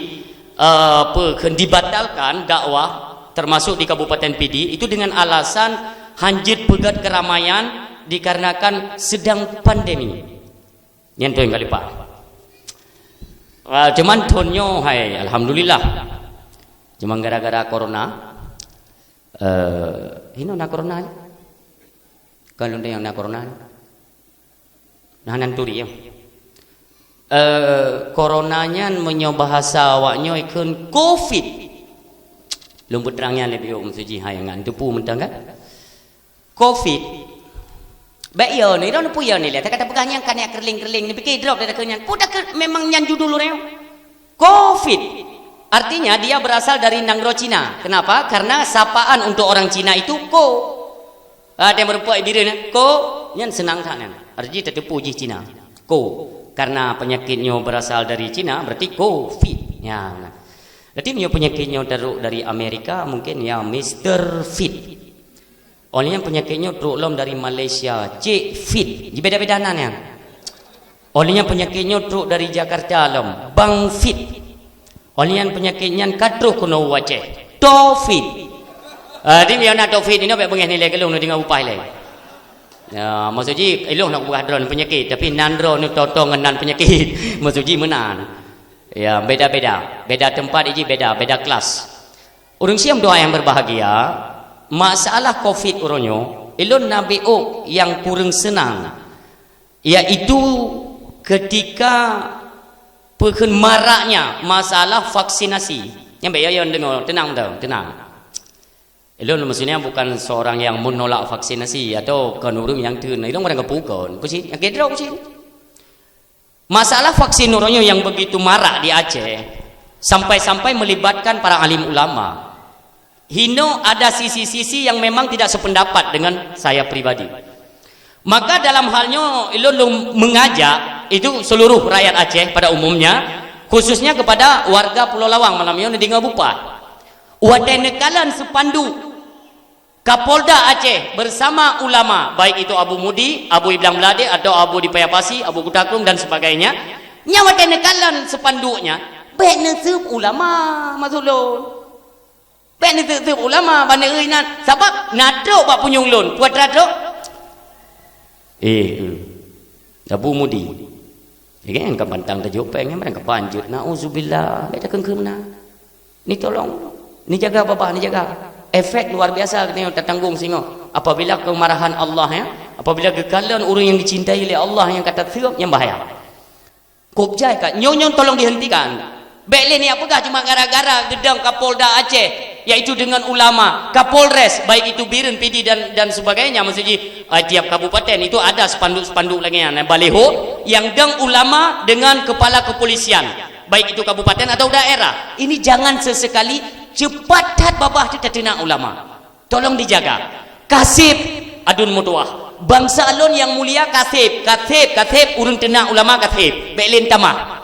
eh, apa, dibatalkan dakwah, termasuk di Kabupaten Pidie, itu dengan alasan hanjeuet peugöt keramaian dikarenakan sedang pandemi. Nyan thôn ka leupah. Ah, cuman thôn nyoe, hai, alhamdulillah. Cuman gara-gara corona, eh, hino na corona. Kan lôn tanyong na corona. Nah, nan turi, ya. Eh, corona nyan meunyoe bahasa awak nyoe ikheun covid. Lôn peutrang nyan lé biôk meusuji hai ngan teupu mantong kan? Covid. Bèk yo ni, droeneuh peue yo ni lé? Takata peugah nyang ka neuk keureuleng-keureuleng ni, pike droe takheun nyan. Peue takheun memang nyan judul ureueng? Covid. Artinya dia berasal dari nanggroe Cina. Kenapa? Karena sapaan untuk orang Cina itu ko. Ah, dia meureumpok bireuen, ko, nyan seunang that nyan. Arti tateupeue jih Cina. Ko. Karena penyakit nyoe berasal dari Cina, berarti covid. Ya, nah. Berarti nyoe penyakit nyoe tarok dari Amerika, mungkin ya Mister Fit. Oleh nyan penyakit nyoe trok lom dari Malaysia, Cik Fit. Jibeda-beda nan nyan. Oleh nyan penyakit nyoe trok dari Jakarta lom, Bang Fit. Oleh nyan penyakit nyan ka troh keunoe u Aceh, Tofit. Ah, di miana Tofit inoe bèk beungèh nilai keu lôn deungon upah ilèe. Ya, maksud jih, ilôn hana kupeugah droeneuh penyakit, tapi nan droeneuh toto ngon nan penyakit. Maksud jih meunan. Ya, beda-beda. Beda tempat jih beda, beda kelas. Ureueng syiek doa yang berbahagia, masalah covid uroe nyoe, ilôn na biôk nyang kureueng seunang, yaitu ketika peukheun maraknya masalah vaksinasi. Nyang bèk yo-yo deungoe, tenang dah, tenang. Ilôn maksudnya bukan seorang yang menolak vaksinasi atau kon ureueng nyang teun. Ilôn barang geupeu kon, kucing, nyang keudroe kucing. Masalah vaksin uroe nyoe yang begitu marak di Aceh, sampai-sampai melibatkan para alim ulama. Hino ada sisi-sisi yang memang tidak sependapat dengan saya pribadi. Maka dalam hal nyoe, ilôn lôn mengajak itu seluruh rakyat Aceh pada umumnya, khususnya kepada warga Pulau Lawang malam nyoe neudeungoe bupah. Watèe neukalon seupanduk Kapolda Aceh bersama ulama, baik itu Abu Mudi, Abu Iblang Meulade, atau Abu di Paya Pasi, Abu Kuta Krueng dan sebagainya, nyan watèe neukalon seupanduknya, bèk neuseup ulama, maksud lôn. Bèk neuseup-seup ulama, ban neueu inan. Sabab na trok bak punyueng lôn. Peue atra trok? Eh, eh. Abu Mudi. Lagèe nyan ka bantang tajok péng, nyan barang ka panjeuet. Nauzubillah, bèk takheun-kheun meunan. Ni tolong, ni jaga babah, ni jaga. Efek luar biasa geutanyoe tatanggong singoh. Apabila kemarahan Allah, ya, apabila geukalon ureueng nyang dicintai lé Allah nyang ka taseup, nyan bahaya. Kôb jai ka, nyoe-nyoe tolong dihentikan. Bèk lé neujak peugah cuma gara-gara geudong Kapolda Aceh, yaitu dengan ulama, Kapolres, baik itu Bireuen, Pidie dan, dan sebagainya, maksud jih, eh, tiap kabupaten itu ada spanduk-spanduk lagèe nyan, eh, baliho yang dong ulama dengan kepala kepolisian, baik itu kabupaten atau daerah. Ini jangan sesekali cepat that babah teuh tateunak ulama. Tolong dijaga. Kaseb aduen meutuwah. Bangsa lôn nyang mulia kaseb, kaseb, kaseb, ureueng teunak ulama kaseb. Bèk lé neutamah.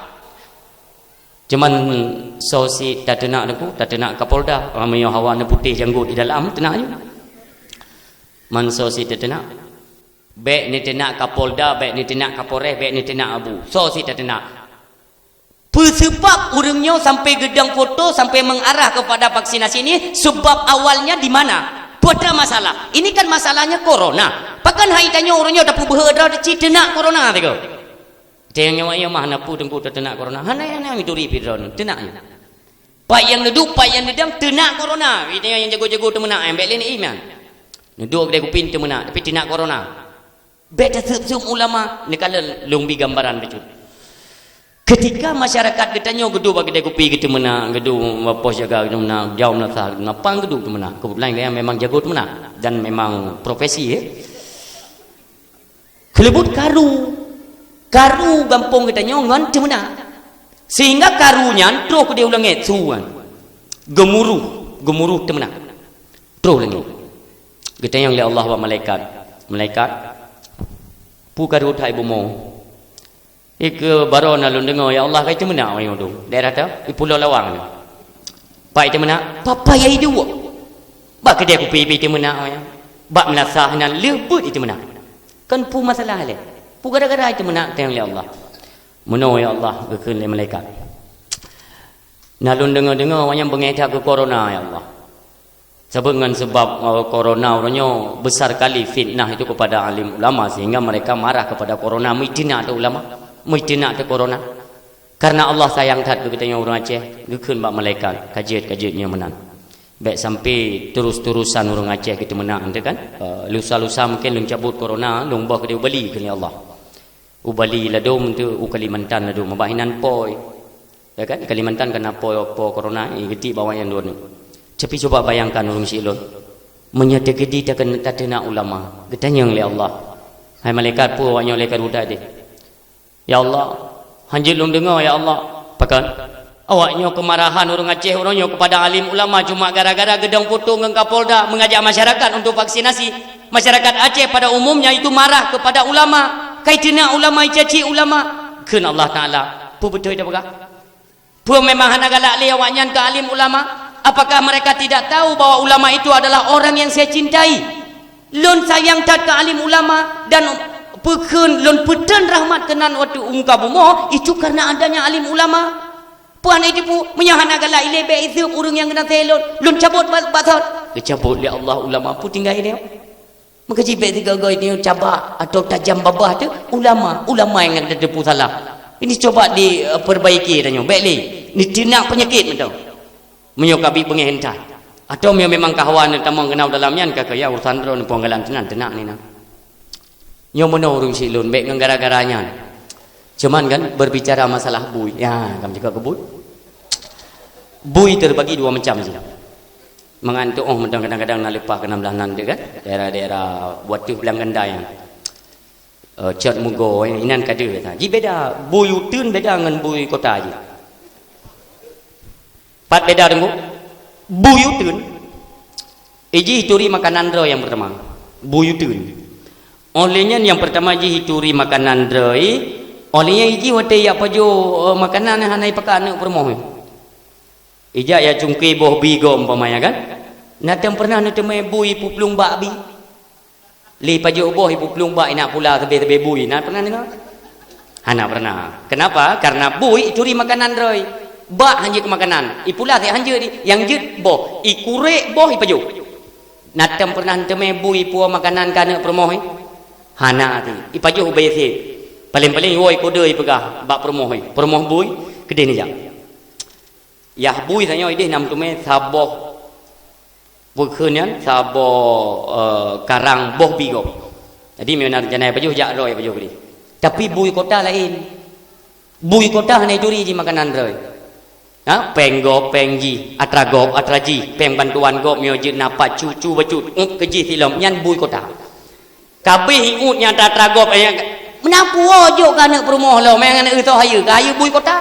Cuman soe sit tateunak Teungku, tateunak Kapolda. Ah, meunyoe hawa neuputéh janggot di dalam, teunak aju. Man soe sit tateunak. Bèk neuteunak Kapolda, bèk neuteunak Kapolres, bèk neuteunak Abu. Soe sit tateunak. Peue seubab ureueng nyoe sampai geudong foto, sampai mengarah kepada vaksinasi ini? Sebab awalnya di mana? Peue atra masalah? Ini kan masalahnya corona. Pakon hai tanyoe ureueng nyoe tapeubeuhe droe cit teunak corona teuh? Teuh nyoe mah na peue Teungku tateunak corona. Hana, hana mituri pih droe teunak nyoe. Pat nyang neuduek, pat nyang neudong teunak corona. Geutanyoe nyang jago-jago teumeunak, eh, bèk lé neuiman. Neuduek keudè kupi teumeunak, tapi teunak corona. Bèk taseup-seup ulama, neukalon lôn bi gambaran bacut. Ketika masyarakat geutanyoe geuduek bak keudè kupi geuteumeunak, geuduek bak pos jaga geuteumeunak, jauh meunasah geuteumeunak, pan geuduek teumeunak. Keubeutulan gobnyan memang jago teumeunak dan memang profesi, ya. Keuleubut karu. Karu gampông geutanyoe ngon teumeunak. Sehingga karu nyan troh keudè u langèt, su nyan. Geumuruh, geumuruh teumeunak. Troh langèt. Geutanyong lé Allah bak malaikat. Malaikat, peue ka rhot hai bumoe? Ikeue baroe na lôn deungoe, ya Allah, ka iteumeunak awak nyoe tu. Daerah tu, di Pulo Lawang tu. Pat iteumeunak, papa ya iduek. Bak keudè kupi pih iteumeunak awak nyan. Bak meulasah nan leuh beuet iteumeunak. Kan peue masalah lé? Peue gara-gara iteumeunak tanyong lé Allah? Meunoe ya Allah, geukheun lé malaikat. Na lôn deungoe-deungoe awak nyan beungèh that keu corona, ya Allah. Sabab ngon seubab, eh, corona uroe nyoe besar kali fitnah itu kepada alim ulama sehingga mereka marah kepada corona, meuteunak teuh ulama, meuteunak teuh corona. Karena Allah sayang that keu geutanyoe ureueng Aceh, geukheun bak malaikat, ka jeuet, ka jeuet nyoe meunan. Bèk sampai terus-terusan ureueng Aceh geuteumeunak, ente kan? Eh, lusa-lusa mungkin lôn cabot corona, lôn boh keudeh u Bali, kheun lé Allah. U Bali ladôm tu, u Kalimantan ladôm, bak inan poi. Ya kan? Kalimantan kena poi, poi corona, eh, geuti bak awak nyan dua ni. Tapi cuba bayangkan ureuëng syik lôn. Meunyoe teukeudi takeu-, tateunak ulama, geutanyong lé Allah, "Hai malaikat, peue awak nyoe lé ka duda deh?" "Ya Allah, hanjeuet lôn deungoe, ya Allah." "Pakon?" "Awak nyoe keumarahan ureuëng Aceh uroe nyoe keupada alim ulama cuma gara-gara geudong foto ngon Kapolda meungajak masyarakat untuk vaksinasi. Masyarakat Aceh pada umumnya itu marah kepada ulama. Kai teunak ulama, icaci ulama." Kheun Allah Taala, "Peue beutôi tapeugah? Peue memang hana galak lé awak nyan keu alim ulama? Apakah mereka tidak tahu bahwa ulama itu adalah orang yang saya cintai? Lôn sayang that keu alim ulama dan peukheun lôn peutrön rahmat keunan watée u muka bumoe itu karena adanya alim ulama." "Peue hana jiteupeue? Meunyoe hana galak ilée, bék iseup ureuëng nyang geunaséh lôn, lôn cabot ba-, bak thot." Geucabot lé Allah ulama, peue tinggai lé. Maka jih bék sigoe-goe tanyoe cabak atau tajam babah teuh ulama, ulama nyang tateupeue salah. Ini coba diperbaiki tanyoe, bék lé. Ni teunak peunyakét mantong. Meunyoe ka bi beungéh that. Atau meunyoe memang ka hawa neutamong keunong dalam nyan, ka keuya urusan droe neupeugah galan teunan, teunak ni na. Nyoe meunoe ureuëng syik lôn, bék ngon gara-gara nyan. Cuman kan, berbicara masalah bui. Ya, kamu juga ke bui. Bui terbagi dua macam je. Mangat tuoh mantong kadang-kadang na leupah keu nam blah nan tu kan. Daerah-daerah Wateuh Blang Gandai. Eh, Cot Mugo, eh, inan ka deuh kata. Ji beda, bui uteuen beda ngon bui kota ji. Pat beda Teungku? Bui uteuen. Iji turi makanan droe nyang pertama. Bui uteuen. Oleh nyan nyang pertama ji turi makanan droe. Oleh nyan iji watée yak pajoh, eh, makanan hana ipakat aneuk peurumoh. Ijak ya cungke boh bi gob umpamanya kan? Na tem pernah neuteumé bui puplueng bak bi? Lé pajoh boh ipuplueng bak inak pula sabé-sabé bui. Na pernah deungoe? Hana pernah. Kenapa? Karena bui ituri makanan droe. Bak hanjeuet makanan. Ipula sép hanjeuet, nyang jeuet boh. Ikurek boh ipajoh. Na tem pernah neuteumé bui ipuwoe makanan keu aneuk peurumoh? Hana ti. Ipajoh ubé sép. Paléng-paléng iwoe kode ipeugah bak peurumoh. Peurumoh bui, keudeh neujak. Yah bui tanyoe ideh na meuteumé saboh peukheun nyan, saboh, eh, karang boh bi gob. Jadi meunyoe na rencana pajoh jak droe pajoh keudeh. Tapi bui kota laén. Bui kota hana ituri ji makanan droe. Ha, péng gob, péng jih, atra gob, atra jih, péng bantuan gob meunyoe jeuet na pat cu-cu bacut, up keu jih silom, nyan bui kota. Kabeh iut nyang atra-atra gob, eh, meunan puwoe jok keu aneuk peurumoh lom, nyang aneuk eu soe hayeue, keu hayeue bui kota.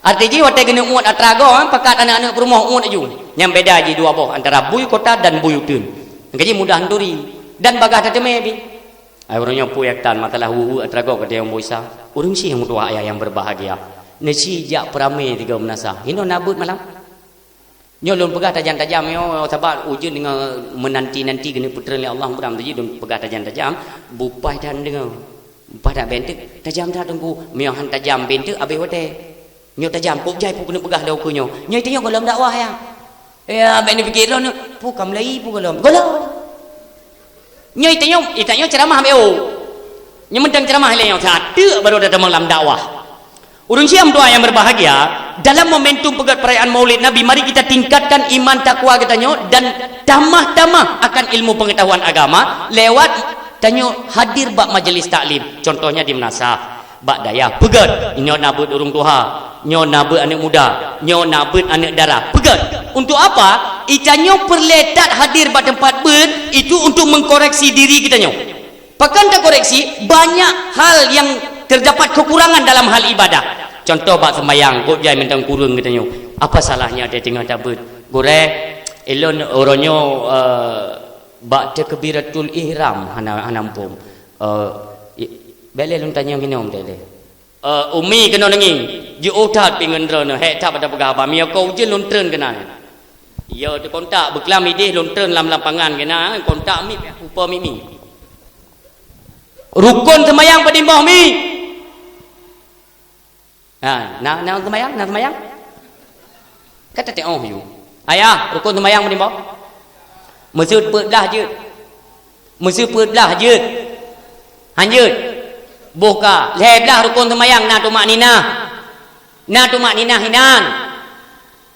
Arti jih watée keuneuk uet atra gob, eh, pakat aneuk-aneuk peurumoh uet laju. Nyang beda jih dua boh antara bui kota dan bui uteuen. Nyang ka jih mudah neuturi dan bagaih tateumé pih. Ai ureuëng nyoe peue nyang tan masalah weuek-weuek atra gob keu tayong boh Isa. Ureuëng syik meutuah ayah nyang berbahagia. Neusi jak peuramé tiga meunasah. Hinoe na beuet malam. Nyoe lôn peugah tajam-tajam nyoe sabab ujeuen deungoe meunanti-nanti keuneuk peutreun lé Allah mudah-mudahan jih lôn peugah tajam-tajam, bupai that deungoe. Bupai that beuntreuk, tajam that Teungku. Meunyoe han tajam beuntreuk abéh watée. Nyoe tajam, kok jai peue keuneuk peugah lé ukeue nyoe. Nyoe tanyoe gohlom dakwah ya. Ya, bék neupike droeneuh, peue ka meulai peue gohlom. Gohlom. Nyoe tanyoe, tanyoe ceramah B O. Nyoe mantong ceramah lé nyoe, sateuk baru tatamong lam dakwah. Ureuëng syik meutuah nyang berbahagia, dalam momentum peugét perayaan Maulid Nabi, mari kita tingkatkan iman takwa geutanyoe dan tamah-tamah akan ilmu pengetahuan agama lewat tanyoe hadir bak majelis taklim. Contohnya di meunasah, bak dayah peugét, nyoe na beuet ureuëng tuha, nyoe na beuet aneuk muda, nyoe na beuet aneuk dara. Peugét. Untuk apa? Geutanyoe peureulée that hadir bak teumpat beuet itu untuk mengkoreksi diri geutanyoe. Pakon takoreksi, banyak hal yang terdapat kekurangan dalam hal ibadah. Contoh bak sembahyang, kok jai mantong kureueng geutanyoe. Apa salahnya teuteungoh tabeuet? Gurée, ilôn uroe nyoe, eh, bak takbiratul ihram hana, hana muphom. Eh, i-, bék lé lôn tanyong hinom teuh lé. Eh, Umi keunoe neungieng, jiôh that pih ngon droeneuh, hék that bak tapeugah haba, meunyoe ka ujeuen lôn treun keunan. Yo teukontak, beuklam ideh lôn treun lam lapangan keunan, kontak mi, upa mi mi. Rukon seumayang padum boh mi? Ha, na, na seumayang, na seumayang? Ka tateuôh yue. Ayah, rukon seumayang padum boh? Meuseue peuet blah jeuet. Meuseue peuet blah jeuet. Han jeuet. Boh ka. Lhée blah rukon seumayang na tumakninah. Na tumakninah inan.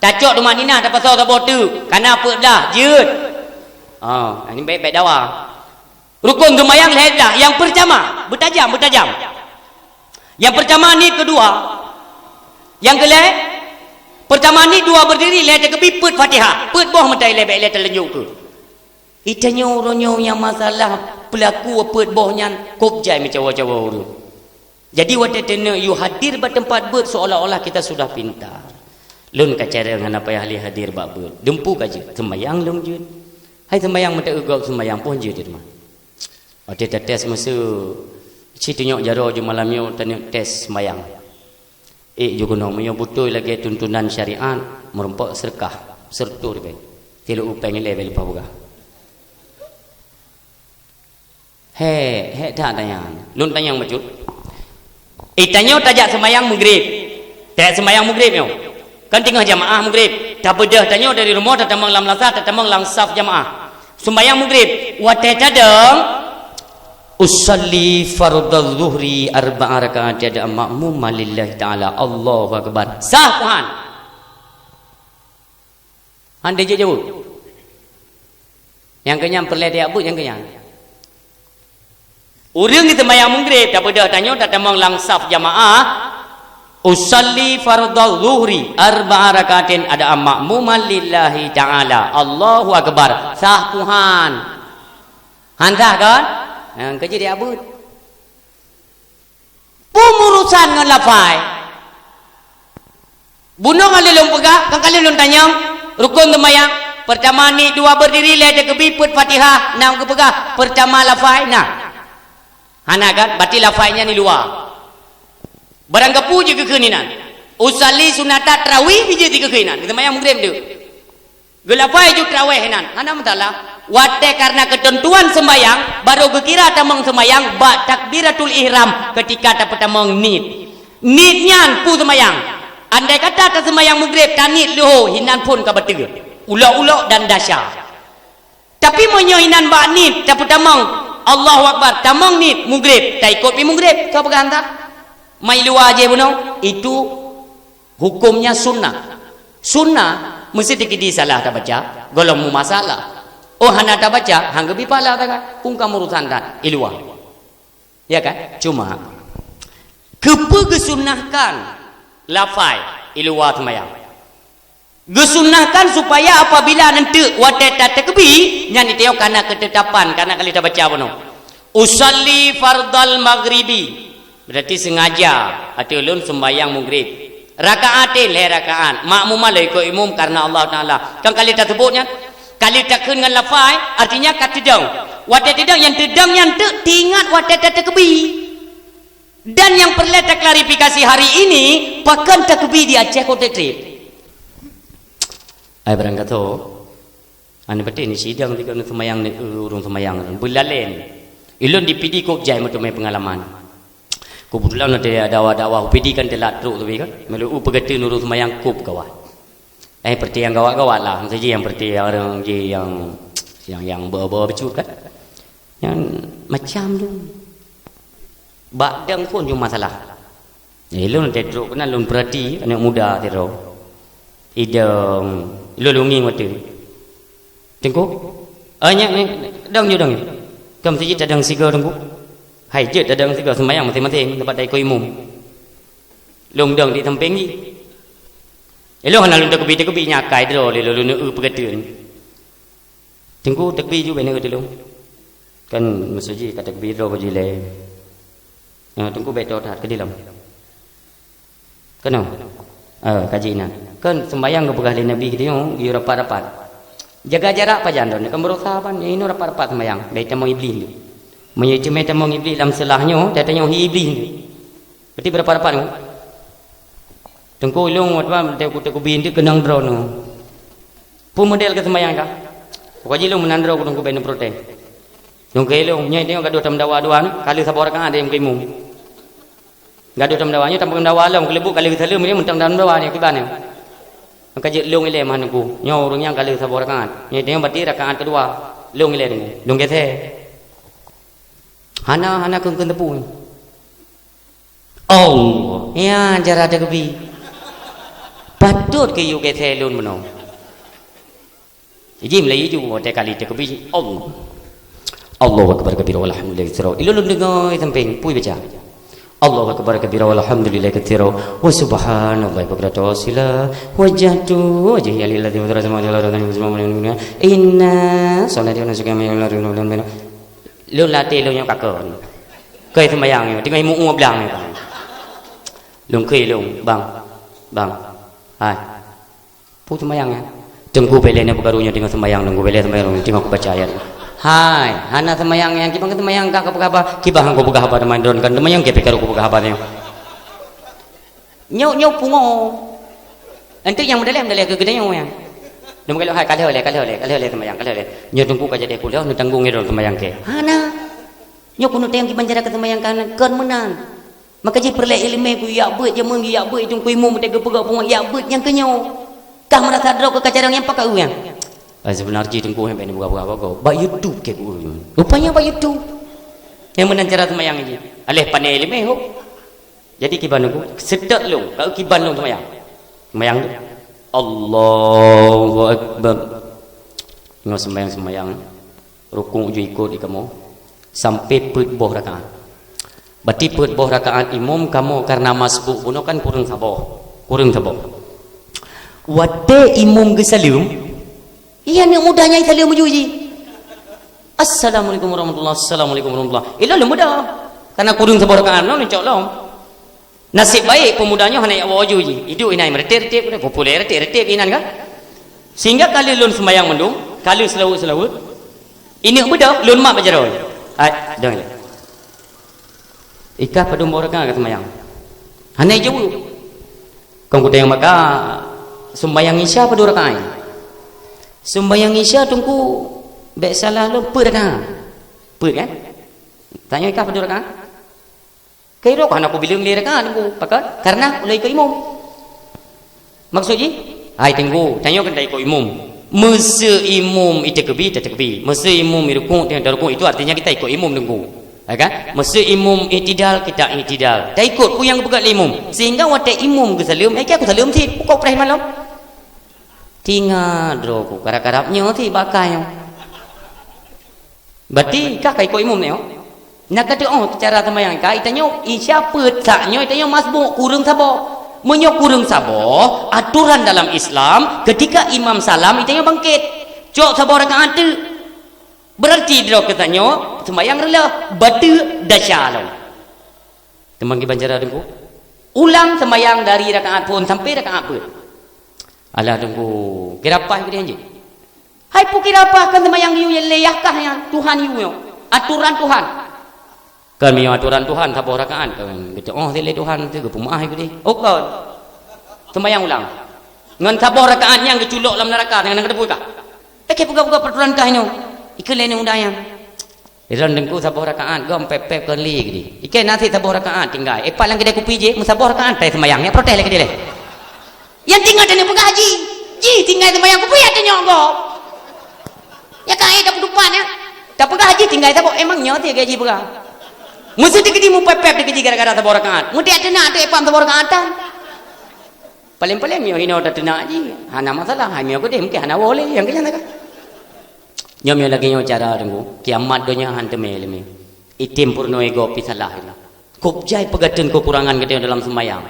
Tacok tumakninah tapasoe saboh teuk. Ka na peuet blah jeuet. Oh, ini baik-baik dawa. Rukon seumayang lhée blah. Nyang peurtama, beutajam, beutajam. Nyang peurtama nit, keudua. Nyang keulhée, peurtama nit, dua beurdiri, lhée takeubi, Fatihah, peuet boh meutai lé bèk lé teulanjut keu. Itanyoe uroe nyoe nyang masalah peulaku peuet boh nyan kôb jai meucawa-cawa ureueng. Jadi watèe teuneuk yue hadir bak teumpat beuet seolah-olah kita sudah pintar. Lôn ka carông hana payah lé hadir bak beuet. Dumpeue ka jeuet, seumayang lôn jeuet. Hai seumayang meuteugob seumayang pun jeuet di teuma. Watèe tates meuseu, ci tunyok jaroe ju malam nyoe taneuk tes seumayang. Ék ju keunoe meunyoe beutôi lagèe tuntunan syariat, meurumpok seureukah, seureutôh ribèe. Tilu upeng ilèe bèk lupa peugah. Hèk, hèk that tanyan. Lôn tanyong bacut. Eh, tanyoe tajak seumayang Maghrib. Tajak seumayang Maghrib nyoe. Kan teungoh jamaah Maghrib. Tabeudôh tanyoe dari rumoh tatamong lam lasah, tatamong lam saf jamaah. Seumayang Maghrib. Watèe tadong, "Usalli fardadz zuhri arba'a raka'at ada makmuman lillahi ta'ala." Allahu Akbar. Sah, Tuhan. Han jeuet jaweueb. Nyang keunyan peureulèe tajak beuet nyang keunyan. Ureueng geuseumayang Maghrib, tabeudôh tanyoe tatamong lam saf jamaah, "Usalli fardadz zuhri arba'a raka'atin ada makmuman lillahi ta'ala." Allahu Akbar. Sah, Tuhan. Han sah kan? Nyang keujeuet tajak beuet. Peumurusan ngon lafai. Bunoe ka lheueh lôn peugah, kan ka lheueh lôn tanyong, rukon seumayang. Peurtama niet, dua beurdiri, lhèe takeubi, peuet Fatihah, na geupeugah, peurtama lafai, na. Hana kan? Berarti lafai nyan di luwa. Barang gapu jeuet geukheun inan. Usalli sunnata tarawih pih jeuet geukheun inan. Seumayang Maghrib tu. Geulafai ju tarawih inan, hana masalah. Watèe karena keuteuntuan seumayang, barô geukira tamong seumayang bak takbiratul ihram ketika tapeutamong niet. Niet nyan peue seumayang. Andai kata taseumayang Maghrib, taniet leuhô, inan phon ka bateue. Ulok-ulok dan dasya. Tapi meunyoe inan bak niet tapeutamong, Allahu Akbar, tamong niet Maghrib, taikot pih Maghrib, ka peugah han sah. Mai luwa jih bunoe, itu hukumnya sunnah. Sunnah, meuseuti keudeh salah tabaca, gohlom mumasalah. Oh, hana tabaca, han geubi pahala takai. Peue ka murusan that, i luwa. Ya kan? Cuma, keupeue geusunnahkan lafai i luwa seumayang? Geusunnahkan supaya apabila nanteuk watèe tatakeubi, nyan itayong kana keutetapan, kana ka lheueh tabaca bunoe. Usalli fardal maghribi. Berarti sengaja ateueh lôn seumayang Maghrib. Rakaatin, lhèe rakaat. Makmuman lôn ikot imum karena Allah Taala. Kan ka lheueh taseubut nyan? Ka lheueh takheun ngon lafai, artinya ka teudong. Watèe teudong, nyang teudong nyan teuk teuingat watèe tatakeubi. Dan nyang peureulèe taklarifikasi hari ini, pakon takeubi di Aceh kontèk trép. Ai barangkato, aneuk peuté ni sidang di keuneuk seumayang ni, eh, ureueng seumayang. Beulalèe ni. Ilôn di Pidie kôb jai meuteumé peungalaman. Keubeutulan watèe dakwah-dakwah u Pidie kan teulat trok teubi kan. Meuleu u peugeuteueng ureueng seumayang kôb gawat. Eh, peureté nyang gawat-gawat lah. Meusaji nyang peureté nyang, nyang, nyang, nyang beu-beu bacut kan. Nyan macam tu. Bak dong phon cuma salah. Eh, lôn teutrok keunan lôn peurati aneuk muda sidroe. Idong, lôn lungieng watèe. Teungku, ah, nyak ni, dong ju dong. Kam sijit tadong sigoe Teungku. Hai jeuet tadong sigoe seumayang maséng-maséng, teumpat taikot imum. Lôn dong di sampéng jih. Ilôn hana lôn takeubi-takeubi nyakai droe lé lôn, lôn eu peugeuteueng. Teungku, takeubi ju bèk neuk teulông. Kan meuseujid ka takeubi droe bak jilèe. Nyoe Teungku bèk toe that keudilông. Keunoe. Eh, kaji inan. Kan sembayang geupeugah lé Nabi geutanyoe, yue rapat-rapat. Jaga jarak pajan droeneuh, kan beurasa ban, inoe rapat-rapat sembayang, bèk tamong Iblih nyoe. Meunyoe teumé tamong Iblih lam seulah nyoe, tatanyoe hi Iblih nyoe. Berarti beurapa-rapa nyoe? Teungku ilông watèe takeubi nteuk keunong droeneuh. Peue model keu sembayang ka? Pokok jih lôn meunan droe keu Teungku bèk neuprotes. Teungku ilông, nyoe tanyoe gadôh tameudawa dua nyoe, ka lheueh saboh rakaat deh meukeumum. Gadôh tameudawa nyoe, tameudawa lom keuleubuk ka lheueh saleuem nyoe mantong tameudawa nyoe kiban nyoe. Maka jeuet lôn ilèe meuhan Teungku. Nyoe ureueng nyan ka lheueh saboh rakaat. Nyoe tanyoe berarti rakaat keudua. Lôn ilèe Teungku. Lôn geusé. Hana, hana kheun-kheun teupeu. Allah, ya jara takeubi. Patôt keu yue geusé lôn bunoe. Jih meulayeue ju watèe kali takeubi, Allah. Allahu akbar kabira walhamdulillahi katsira. Ilôn lôn deungö sampéng, peue baca? Allahu akbar kabira walhamdulillahi katsira wa subhanallahi bukratan wa asila. Wajjahtu wajhiya lilladzi fatara samawati wal arda hanifan muslima. Inna sholati wa nusuki wa mahyaya wa mamati. Lôn latih lôn nyoe kakon. Keu seumayang nyoe, teungoh imeum blang nyoe. Lôn kheun lôn, bang. Bang. Hai. Peue seumayang nyan? Teungku, bèk lé neupeugah lôn nyoe teungoh seumayang, Teungku, bèk lé seumayang, Teungku, teungoh kubaca ayat. Hai, hana seumayang nyan, kiban seumayang kah kupeugah haba, kiban han kupeugah haba teuma droeneuh kan seumayang, kiban pih karu kupeugah haba nyoe. Nyoe, nyoe pungo. Enteuk nyang meudalèh, meudalèh keu geutanyoe nyan. Neupeugah lôn, hai, ka lheueh lé, ka lheueh lé, ka lheueh lé seumayang, ka lheueh lé. Nyoe Teungku ka jadi kuliah, neutanggong lé droeneuh seumayang kèe. Hana. Nyoe keuneuk tayang kiban cara keu seumayang kan, kon meunan. Maka jih peureulèe ileumèe keu yak beuet, jameun yak beuet, Teungku, imeum teuka geupeugah pungo yak beuet nyang keu nyoe. Kah meurasa droe keu ka carông nyang pakat ureueng. Ah, seubeuna jih Teungku, han bèk neupeugah-peugah bagoe. Bak YouTube kèe ku ureueng. Rupanya bak YouTube. Nyang meunan cara seumayang jih. Aléh pané ileumèe ho. Jadi kiban Teungku, seutôt lôn, ka kiban lôn seumayang. Seumayang tu. Allahu Akbar. Ngon seumayang-seumayang. Rukuk ju ikot di kamoe. Sampai peuet boh rakaat. Berarti peuet boh rakaat imeum kamoe karena masbuk bunoe kan kureueng saboh. Kureueng saboh. Watèe imeum geusaleuem, iya aneuk muda nyan saleuem ju jih. Assalamualaikum warahmatullah, assalamualaikum warahmatullah. Ilôn lôn muda. Karena kureueng saboh rakaat, lôn cok lom. Naseb baik peumuda nyoe hana jak woe ju jih. Iduek inan meureuteb-reuteb, populer reuteb-reuteb inan kan. Sehingga ka lheueh lôn seumayang mandum, ka lheueh seulaweuet-seulaweuet. Ineuk beudôh, lôn mat bak jaroe. Hai, dong lé. Ikah padum boh rakaat ka seumayang? Hana jaweueb. Kon kutanyong maka sumbayang Isya padum rakaat? Sumbayang Isya Teungku bèk salah lôn peuet rakaat. Peuet kan? Tanyong ikah padum rakaat? Keu irok hana kubileung lé rakaat Teungku. Pakon? Karena ulôn ikot imeum. Maksud jih? Hai Teungku, tanyoe kan taikot imeum. Meuseu imeum iteukeubi, tateukeubi. Meuseu imeum irukuk, tateurukuk. Itu artinya kita ikut imum Teungku. Ya kan? Meuseu imeum iktidal, kita iktidal. Taikot peue nyang geupeugah lé imeum. Sehingga watèe imeum geusaleuem, eh, keu aku saleuem cit. Pukok preh malam. Tinggai droe ku karab-karab nyoe cit bak kah nyoe. Berarti kah ka ikot imeum nyoe? Na ka teuh, oh, cara seumayang ka, itanyoe, Isya peuet sak nyoe, itanyoe masbuk, kureueng saboh. Meunyoe kureueng saboh, aturan dalam Islam, ketika imam salam, itanyoe bangkit. Cok saboh rakaat teuk. Berarti droe geutanyoe seumayang reuloh, bateuk desya lom. Teuma kiban cara Teungku? Ulang seumayang dari rakaat phôn sampai rakaat peuet. Alah Teungku, kira paih keudeh jih. Hai peue kira paih, kan seumayang yue lé yah kah nyan, Tuhan yue nyoe. Aturan Tuhan. Kan meunyoe aturan Tuhan saboh rakaat, kan geucok oh lé Tuhan tu, geupeumeu'ah keudeh. Oh kon. Seumayang ulang. Ngon saboh rakaat nyang geuculok lam neuraka, nyang na geuteupue kah? Lakèe peugah-peugah peraturan kah nyoe. Ikheun lé aneuk muda nyan. Ilôn Teungku saboh rakaat, gob pép-pép kon lé keudeh. Ikheun na cit saboh rakaat tinggai. Eh, pat lam keudè kupi jih, meusaboh rakaat tai seumayang, nyak protes lé keudeh lé. Nyang tinggai teuh neupeugah jih. Jih tinggai seumayang, kupeue ya teunyok gob. Nyak ka, eh, tapeudupat nyan. Tapeugah jih tinggai saboh, emang nyoe teuh gaji peugah. Meuseuti keudeh mupép-pép dikeue jih gara-gara saboh rakaat. Meudiak teunak teuh ipam saboh rakaat tan. Paleng-paleng nyoe inoe tateunak jih, hana masalah. Hai meunyoe keudeh mungken hana woe lé, nyang keu nyan ka. Nyoe meunyoe lagèe nyoe cara Teungku, kiamat donya han teumé lé mé. Item peurunoe gob pih salah inoe. Kôb jai peugateun keukurangan geutanyoe dalam seumayang.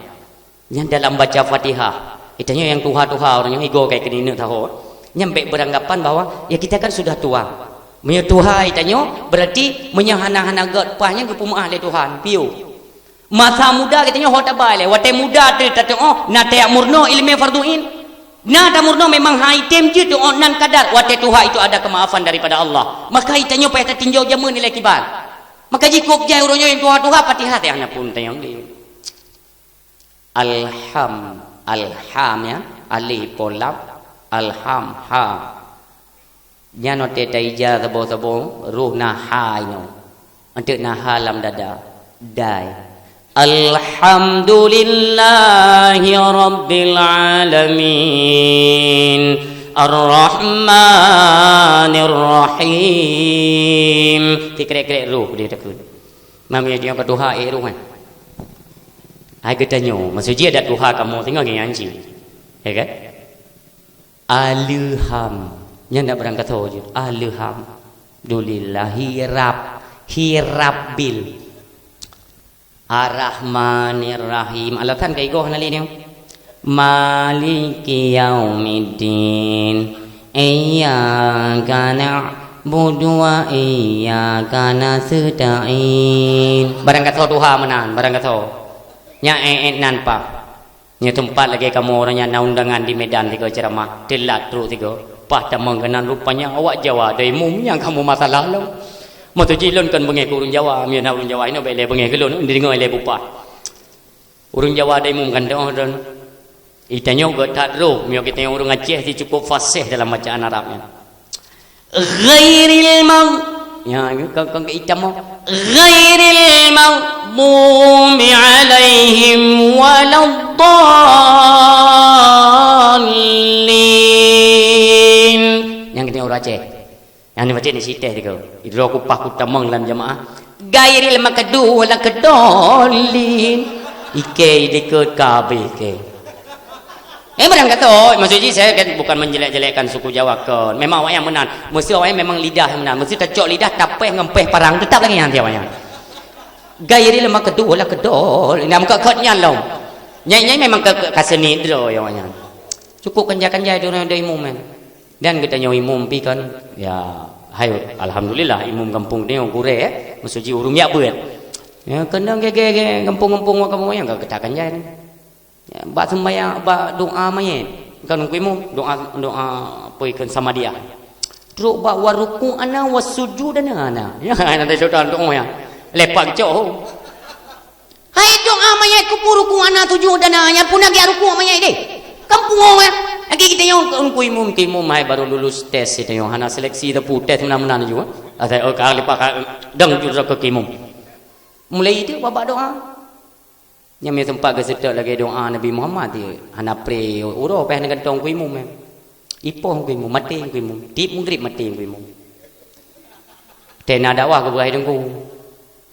Nyan dalam baca Fatihah. Geutanyoe nyang tuha-tuha, ureueng nyang igoe kai keuneuk saho. Nyan bèk beranggapan bahwa, ya, kita kan sudah tua. Meunyoe tuha geutanyoe, berarti meunyoe hana-hana göt paih nyan geupeumeu'ah lé Tuhan. Piôh. Masa muda geutanyoe ho tabai lé, watèe muda teuh tateu'oh, na tajak meurunoe ileumèe fardhu ain. Na tameurunoe memang han item jeuet teu'oh nan kadar, watèe tuha itu ada kemaafan daripada Allah. Maka geutanyoe payah tatinjau jameun ilèe kiban. Maka jikôb jai uroe nyoe nyang tuha-tuha, Fatihah teuh hana pun tanyong lé. Alham, alham ya, alif po lam, alham, ha. Nyan watèe taija saboh-saboh, roh na ha inoe. Eunteuk na ha lam dada. Dai. Alhamdulillahi rabbil alamin. Arrahmanirrahim. Tikrek-krek roh dia takheun. Mam ya dia ka tuha eh roh kan. Hai geutanyoe, maksud jih adak tuha kamoe singoh nyan cit. Ya kan? Aleuham. Nyan dak barang kata jih. Aleuham. Dulillahi rab. Hi rabbil. Ar-Rahmanir Rahim. Alasan keu igoh hana lé nyoe. Maliki yaumiddin. Iyyaka na'budu wa iyyaka nasta'in. Barangkasoe tuha meunan, barangkasoe. Nyan ék-ék nan pah. Nyoe teumpat lagée kamoe ureuëng nyang na undangan di Medan tiga ceuramah, teulat trok tiga. Pah tamong keunan rupanya awak Jawa ada imum nyang kamoe masalah lom. Meutuji lôn kon beungéh keu ureuëng Jawa, meunyoe na ureuëng Jawa inoe bék lé beungéh keu lôn, deungoe lé bupah. Ureuëng Jawa ada imum kan teuh droe. Itanyoe gét that droe, meunyoe geutanyoe ureuëng Aceh si cukup fasih dalam bacaan Arab nyan. Ghairil mag-, ya, kon, kon keu itam mo. Ghairil maghdubi alaihim waladdallin. Nyang keuneuk ureuëng Aceh. Nyang ni macam ni siteh tiga. Idroe kupah kutamong lam jamaah. Ghairil maghdubi waladdallin. Ike idikot kabeh ke. Eh, barangkasoe, maksud jih saya kan bukan menjelek-jelekkan suku Jawa kon. Memang awaknyan meunan. Mesti awaknyan memang lidah meunan. Mesti tacok lidah tapéh ngon péh parang tetap lagée nyan awaknyan. Ghairil maghdubi waladdallin. Nyang meukat-kat nyan lom. Nyai-nyai memang ka, ka, ka seni droe awaknyan. Cukup kanja-kanja droe dari imum kan. Dan geutanyoe imum pi kan, ya, hai, alhamdulillah, imum gampông nyoe gurée, eh, maksud jih ureuëng jak beuet. Ya, keunong gé-gé gampông-gampông wak kamoe nyang ka geutak kanja ni. Ya, bak sembahyang, bak doa mayét, kan ku imum, doa, doa apa ikon Samadiyah. Trok bak warukuk ana wasujud ana ana. Ya, nanti sudah doa ya. Lepak cok. Hai doa mayét kubu ruku ana sujud ana, nyan pun lagée ruku mayét deh. Kampung orang. Lagi kita nyoe ku imum, ku imum hai baru lulus tes kita nyoe hana seleksi tepu tes meunan-meunan juga. Asai oh ka lepas ka dang jujur ke imum. Mulai itu babak doa. Nyang meuseumpat geuseutôt lagée doa Nabi Muhammad ti hana pre uroe payah neugantong ku imum. Ipoh ku imum, maté ku imum, tiep mugrib maté ku imum. Tena dakwah keu beurai teungku.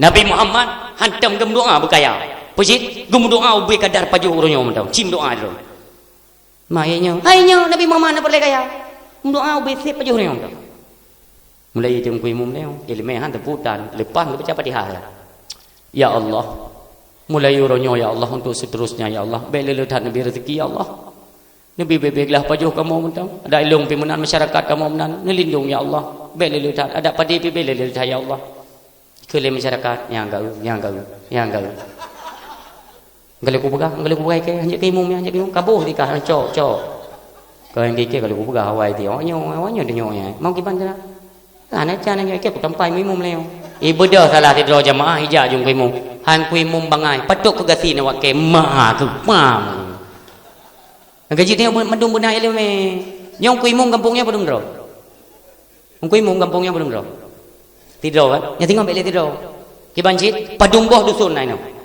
Nabi Muhammad hantom geumeudoa beukaya. Peucit geumeudoa ubé kadar pajoh uroe nyoe mantong. Cim doa droe. Ma hai nyoe, hai nyoe Nabi Muhammad na peureulée kaya. Meudoa ubé seb pajoh uroe nyoe mantong. Mulai teungku imum lé, ileumé han teuputan, leupah geubaca Fatihah. Ya Allah, mulai uroe nyoe ya Allah untuk seterusnya ya Allah. Bék lé-lé that neubi rezeki ya Allah. Neubi bebe glah pajoh kamoe mantong. Ada ilong pi meunan masyarakat kamoe meunan. Neulindong ya Allah. Bék lé-lé that. Ada padi pi bék lé-lé that ya Allah. Keu lé masyarakat nyang gau, nyang gau, nyang gau. Galak kupeugah, galak kupeugah ke hanjeuet keu imum, hanjeuet keu imum. Kaboh dikah cok, cok. Kau yang kike galak kupeugah awai ti. Oh nyoe, awai nyoe nyoe. Mau kiban cara. Lah na cara nyoe ke kutampai imum lé. Ibeudôh salah sidroe jamaah ijak jong keu imum. Han keu imum bangai. Patok keu gasi na wak ke ma keu pam. Gaji tengok mandum beuna ileumé. Nyong ku imum gampông nyoe padum droe? Nyong ku imum gampông nyoe padum droe? Tidroe kan? Nyang singoh bék lé tidroe. Kiban cit, padum boh dusun na inoe.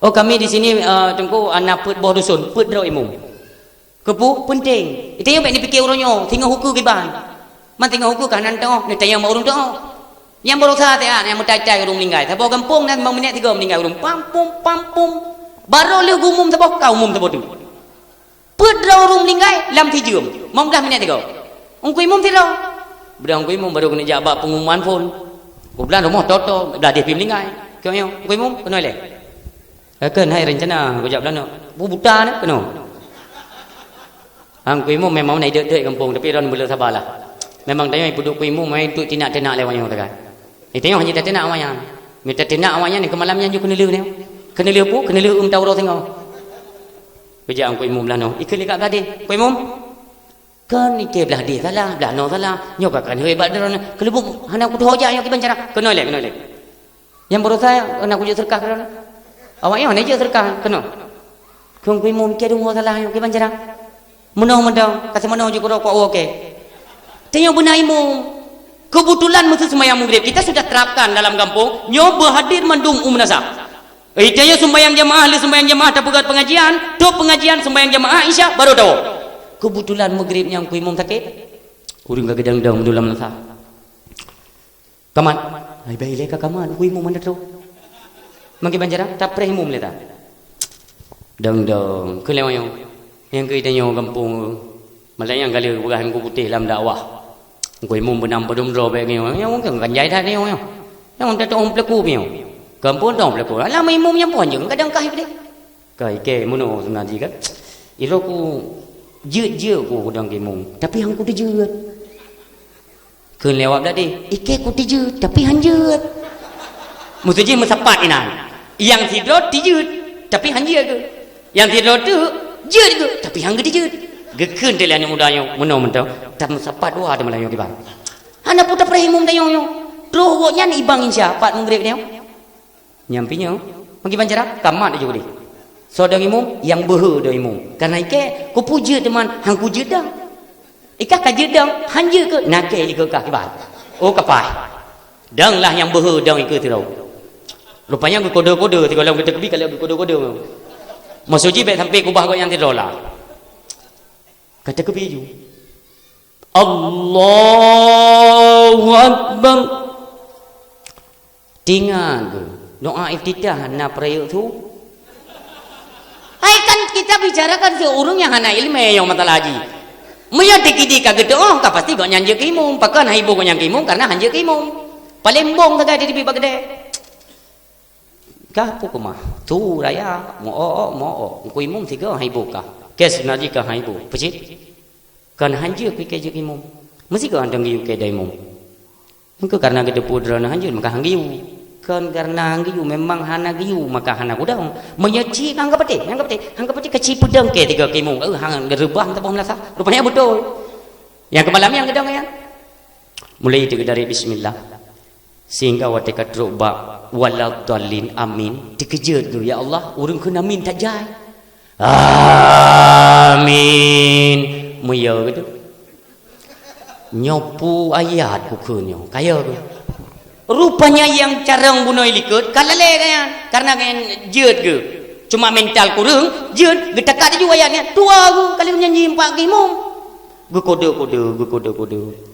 Oh, kami di sini, eh, Teungku, ana peuet boh dusun, peuet droe imum. Keupeue? Peunteng. Itanyong bék neupike uroe nyoe, singoh ukeue kiban. Man singoh ukeue ka nan teuoh, neutanyong bak ureuëng teuoh. Nyang barosa teuh, nyang meutai-tai ureuëng meuninggai. Saboh gampông nan limong minét sigoe meuninggai ureuëng. Pam, pum, pam, pum. Barô lheueh geumum saboh, ka umum saboh teuk. Peuet droe ureuëng meuninggai lam sijeuem, limong blaih minét sigoe. Ungku imum sidroe. Beudôh ungku imum barô keuneuk jak bak pengumuman phon. Keublah rumoh toto, blah deh pi meuninggai. Keu nyoe, ungku imum, keunoe lé. Ka kheun hai rencana, kujak blah nyoe. Bu buta nyoe, keunoe. Ungku imum memang na ideuek-deuek gampông, tapi droen beuleueh sabalah. Memang tanyoe ipeuduek ungku imum, mai duek tinak-tinak lé awak nyoe tagai. Itanyong hana tateunak awak nyan. Meunyo tateunak awak nyan, keu malam nyan ju keuneulheueh nyoe. Keuneulheueh peue? Keuneulheueh eum ta uroe singoh. Beujak ungku imum blah nyoe. Ikheun lé kak blah deh. Ungku imum. Kan ike blah deh salah, blah nyoe salah. Nyoe ka kan hei bak droeneuh. Keuleubuk hana kutoh jak nyoe kiban cara. Keunoe lé, keunoe lé. Nyang barosa hana kujeuet seureukah keu droeneuh. Awak nyoe hana jeuet seureukah keunoe. Kheun ungku imum ike deungoe salah nyoe kiban cara. Meunoe mantong, ka seumanoe jikeuroe kok woe kée. Tanyoe beuna imum. Keubeutulan meuseu seumayang Maghrib, kita sudah terapkan dalam gampông, nyoe beuhadir mandum u meunasah. Eh, tanyoe seumayang jamaah, lheueh seumayang jamaah tapeugét pengajian, tôb pengajian seumayang jamaah Isya, barô tawoe. Keubeutulan Maghrib nyan ku imum sakét. Ureuëng ka geudang-dang mandum lam meunasah. Kamat. Hai, bèk ilèe ka kamat, hui mum hana trôk. Mangke banjara, tapreh mum lé ta. Dong-dong, keu lewat nyoe. Nyang keu tanyoe gampông. Malah nyang ka lheueh peugah Teungku Putéh lam dakwah. Ngkoi mum beunam padum droe bèk nyoe. Nyang mungken kan jai that nyoe. Nyang teutoh pelaku nyoe. Kampung dong pelaku. Alah, imum nyang pun je, kadang kah iblih. Kai, ke, meunoe seungaji kan? Iro ku jeuet-jeuet ku dong imum, tapi han ku teujeuet. Kheun lé awak tadi, "Ikei ku teujeuet, tapi han jeuet." Maksud jih meusapat inan. Nyang sidroe teujeuet, tapi han jeuet keu. Nyang sidroe teuk, jeuet keu, tapi han geuteujeuet. Geukheun teuh lé aneuk muda nyoe, meunoe mantong, tameusapat dua teuma lagèe nyoe kiban. Hana peue tapreh imum tanyoe nyoe. Troh gobnyan ibang insya, pat Maghrib nyoe. Nyang pih nyoe, meukiban cara, ka mat laju deh. Soe dong imum, nyang beuhe dong imum. Kareuna ikei, ku peue jeuet teuma, han ku jeuet dong. Ikah ka jeuet dong, han jeuet keu, nakeuh ikeu kah kiban. Oh, ka paih. Dong lah nyang beuhe dong ikeu sidroe. Rupanya geukode-kode, sigohlom geuteukeubi ka lheueh geukode-kode. Maksud jih bèk sampai kubah gobnyan sidroe lah. Ka teukeubi ju. Allahu Akbar. Tingat keu, doa iftitah na peurayeuk su. Hai, kan kita bicarakan si ureueng nyang hana ileumèe nyang masalah haji. Meunyoe teukidi ka geutu'oh, ka pasti gobnyan jeuet keu imum. Pakon han iboh gobnyan keu imum? Karena han jeuet keu imum. Paleng bong sagai di tibi bak keudè. Kah peue keumah? Tu raya, meu-ok-ok, meu-ok-ok. Engku imum sigoe han iboh kah. Kèe seungaji kah han iboh. Peue cit? Kon han jeuet keu ikei jeuet keu imum. Meusigoe han dong geuyue keu dong imum. Engkeu kareuna geuteupeue droeneuh han jeuet, maka han geuyue. Kon kareuna han geuyue, memang hana geuyue, maka hana kudong. Meunyoe cit, han ka patéh, han ka patéh, han ka patéh, ka cit peudong keu tiga keu imum. Eh, han reubah teuboh meulasa. Rupanya beutôi. Nyang keu malam nyan geudong nyan. Mulai teugeudari bismillah. Sehingga watèe ka trok bak waladdallin, amin, teukeujot geuh, "Ya Allah, ureueng kheun amin that jai." Amin. Meuyö geuh tu. Nyoe peue ayat kukheun nyoe, kaya geuh. Rupanya nyang carông bunoe likot ka lalè geuh nyan, kareuna geuh nyan jeuet geuh. Cuma mental kureueng, jeuet, geutakat laju ayat nyan, dua geuh, ka lheueh nyan jimeupat keu imum. Geukode-kode, geukode-kode.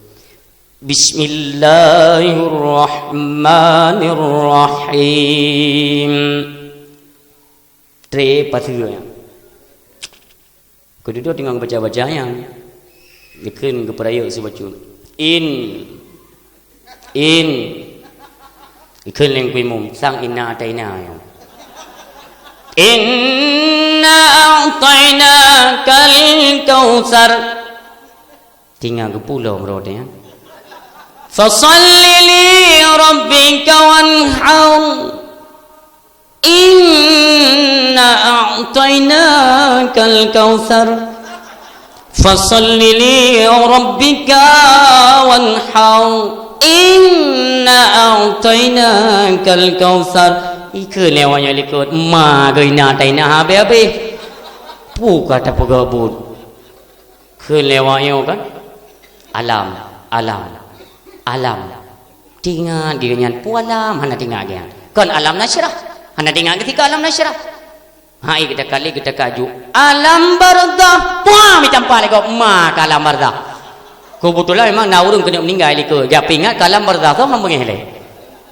Bismillahirrahmanirrahim. Trép paseue nyan. Keu dudoe teungoh geubaca-baca nyan. Geukheun geupeurayeuk sibacut. In. In. Geukheun lé Teungku Imum, sang inna a'taina nyoe. Inna a'tainakal kautsar. Teungoh geupulo meurot nyan. Fashalli li rabbika wanhar. Inna a'tainakal kautsar. Fashalli li rabbika wanhar. Inna a'tainakal kautsar. Ikheun lé awak nyan likot, ma geuh inna a'taina habéh-habéh. Peue ka tapeugah buet. Kheun lé awak nyoe kan? Alam, alam, alam. Teuingat geuh nyan, peue alam hana teuingat geuh nyan. Kon alam nasyrah, hana teuingat geuh tika alam nasyrah. Hai, geutakali, geutakaju. Alam barzakh, peue meutampa lé gob, ma ka alam barzakh. Keubeutulan memang na ureueng keuneuk meuninggai likot, jak peuingat ka alam barzakh, soe hana beungéh lé.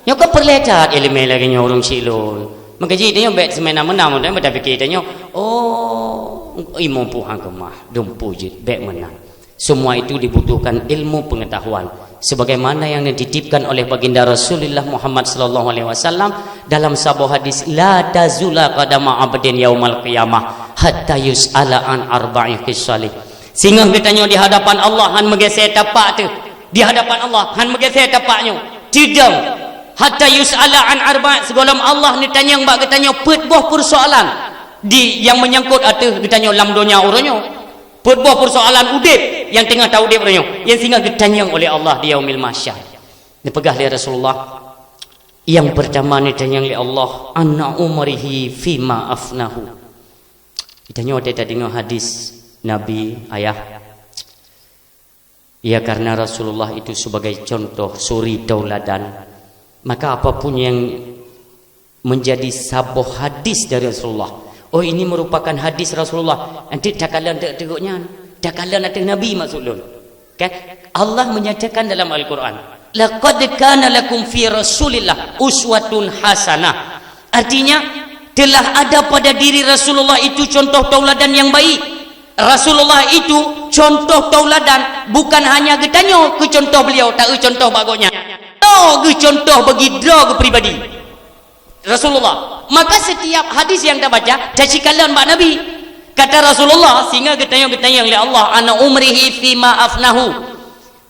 Nyoe ka peureulèe that ileumèe lagèe nyoe ureueng syik lôn. Maka jih tanyoe bèk seumeuna-meuna, meunan bèk tapiké tanyoe, "Oh, imum puhan keumah, dumpu jeuet, bèk meunan." Semua itu dibutuhkan ilmu pengetahuan. Sebagaimana yang dititipkan oleh Baginda Rasulullah Muhammad sallallahu alaihi wasallam dalam saboh hadis, "La tazula qadama abdin yaumal qiyamah hatta yus'ala an arba'i khisalih." Singoh geutanyoe di hadapan Allah han meugeusé tapak teuh. Di hadapan Allah han meugeusé tapak nyoe. Tidong. Hatta yus'ala an arba', sigohlom Allah neutanyong bak geutanyoe peuet boh peusoalan di, nyang meunyangkot ateueh geutanyoe lam donya uroe nyoe. Peuet boh peusoalan udép nyang teungoh taudép uroe nyoe, nyang singoh geutanyong oleh Allah di Yaumil Mahsyar. Neupeugah lé Rasulullah, nyang peurtama neutanyong lé Allah, "An umrihi fima afnahu." Geutanyoe watèe tadeungoe hadis Nabi, ayah, ya, karena Rasulullah itu sebagai contoh suri tauladan, maka apapun yang menjadi saboh hadis dari Rasulullah, oh, ini merupakan hadis Rasulullah, nanti takalon teuk-teuk nyan, takalon ateueh Nabi maksud lôn. Kan? Allah menyatakan dalam Al-Quran, "Laqad kana lakum fi Rasulillah uswatun hasanah." Artinya, telah ada pada diri Rasulullah itu contoh tauladan yang baik. Rasulullah itu contoh tauladan bukan hanya geutanyoe keu contoh beliau, taeu contoh bak gobnyan. Droe geucontoh bagi droe geupribadi. Rasulullah. Maka setiap hadis nyang tabaca, tacikalon bak Nabi. Kata Rasulullah, sehingga geutanyong-geutanyong lé Allah, "Ana umrihi fima afnahu."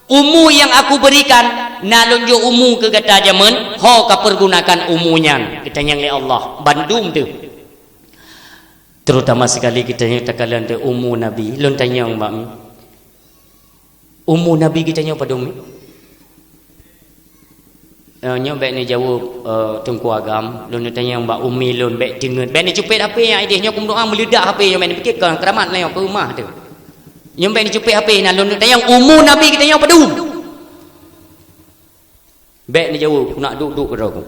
Umu nyang aku berikan, na lôn jok umu keu gata jameun, ho kapeurgunakan umu nyan. Geutanyong lé Allah, bandum teuh. Terutama sekali geutanyong takalon teuh umu Nabi. Lôn tanyong bak mi. Umu Nabi geutanyoe padum? Eh, nyoe bèk neujaweueb, eh, Teungku Agam, lôn neutanyong bak umi lôn, bèk teungeut. Bèk neucupet H P nyan idéh, nyoe kumeudoa meuleudak H P nyoe, bèk neupike kon keuramat nyoe, peumah teuh. Nyoe bèk neucupet H P, na lôn neutanyong umu Nabi geutanyoe padum? Bèk neujaweueb, nak duek-duek keudroe.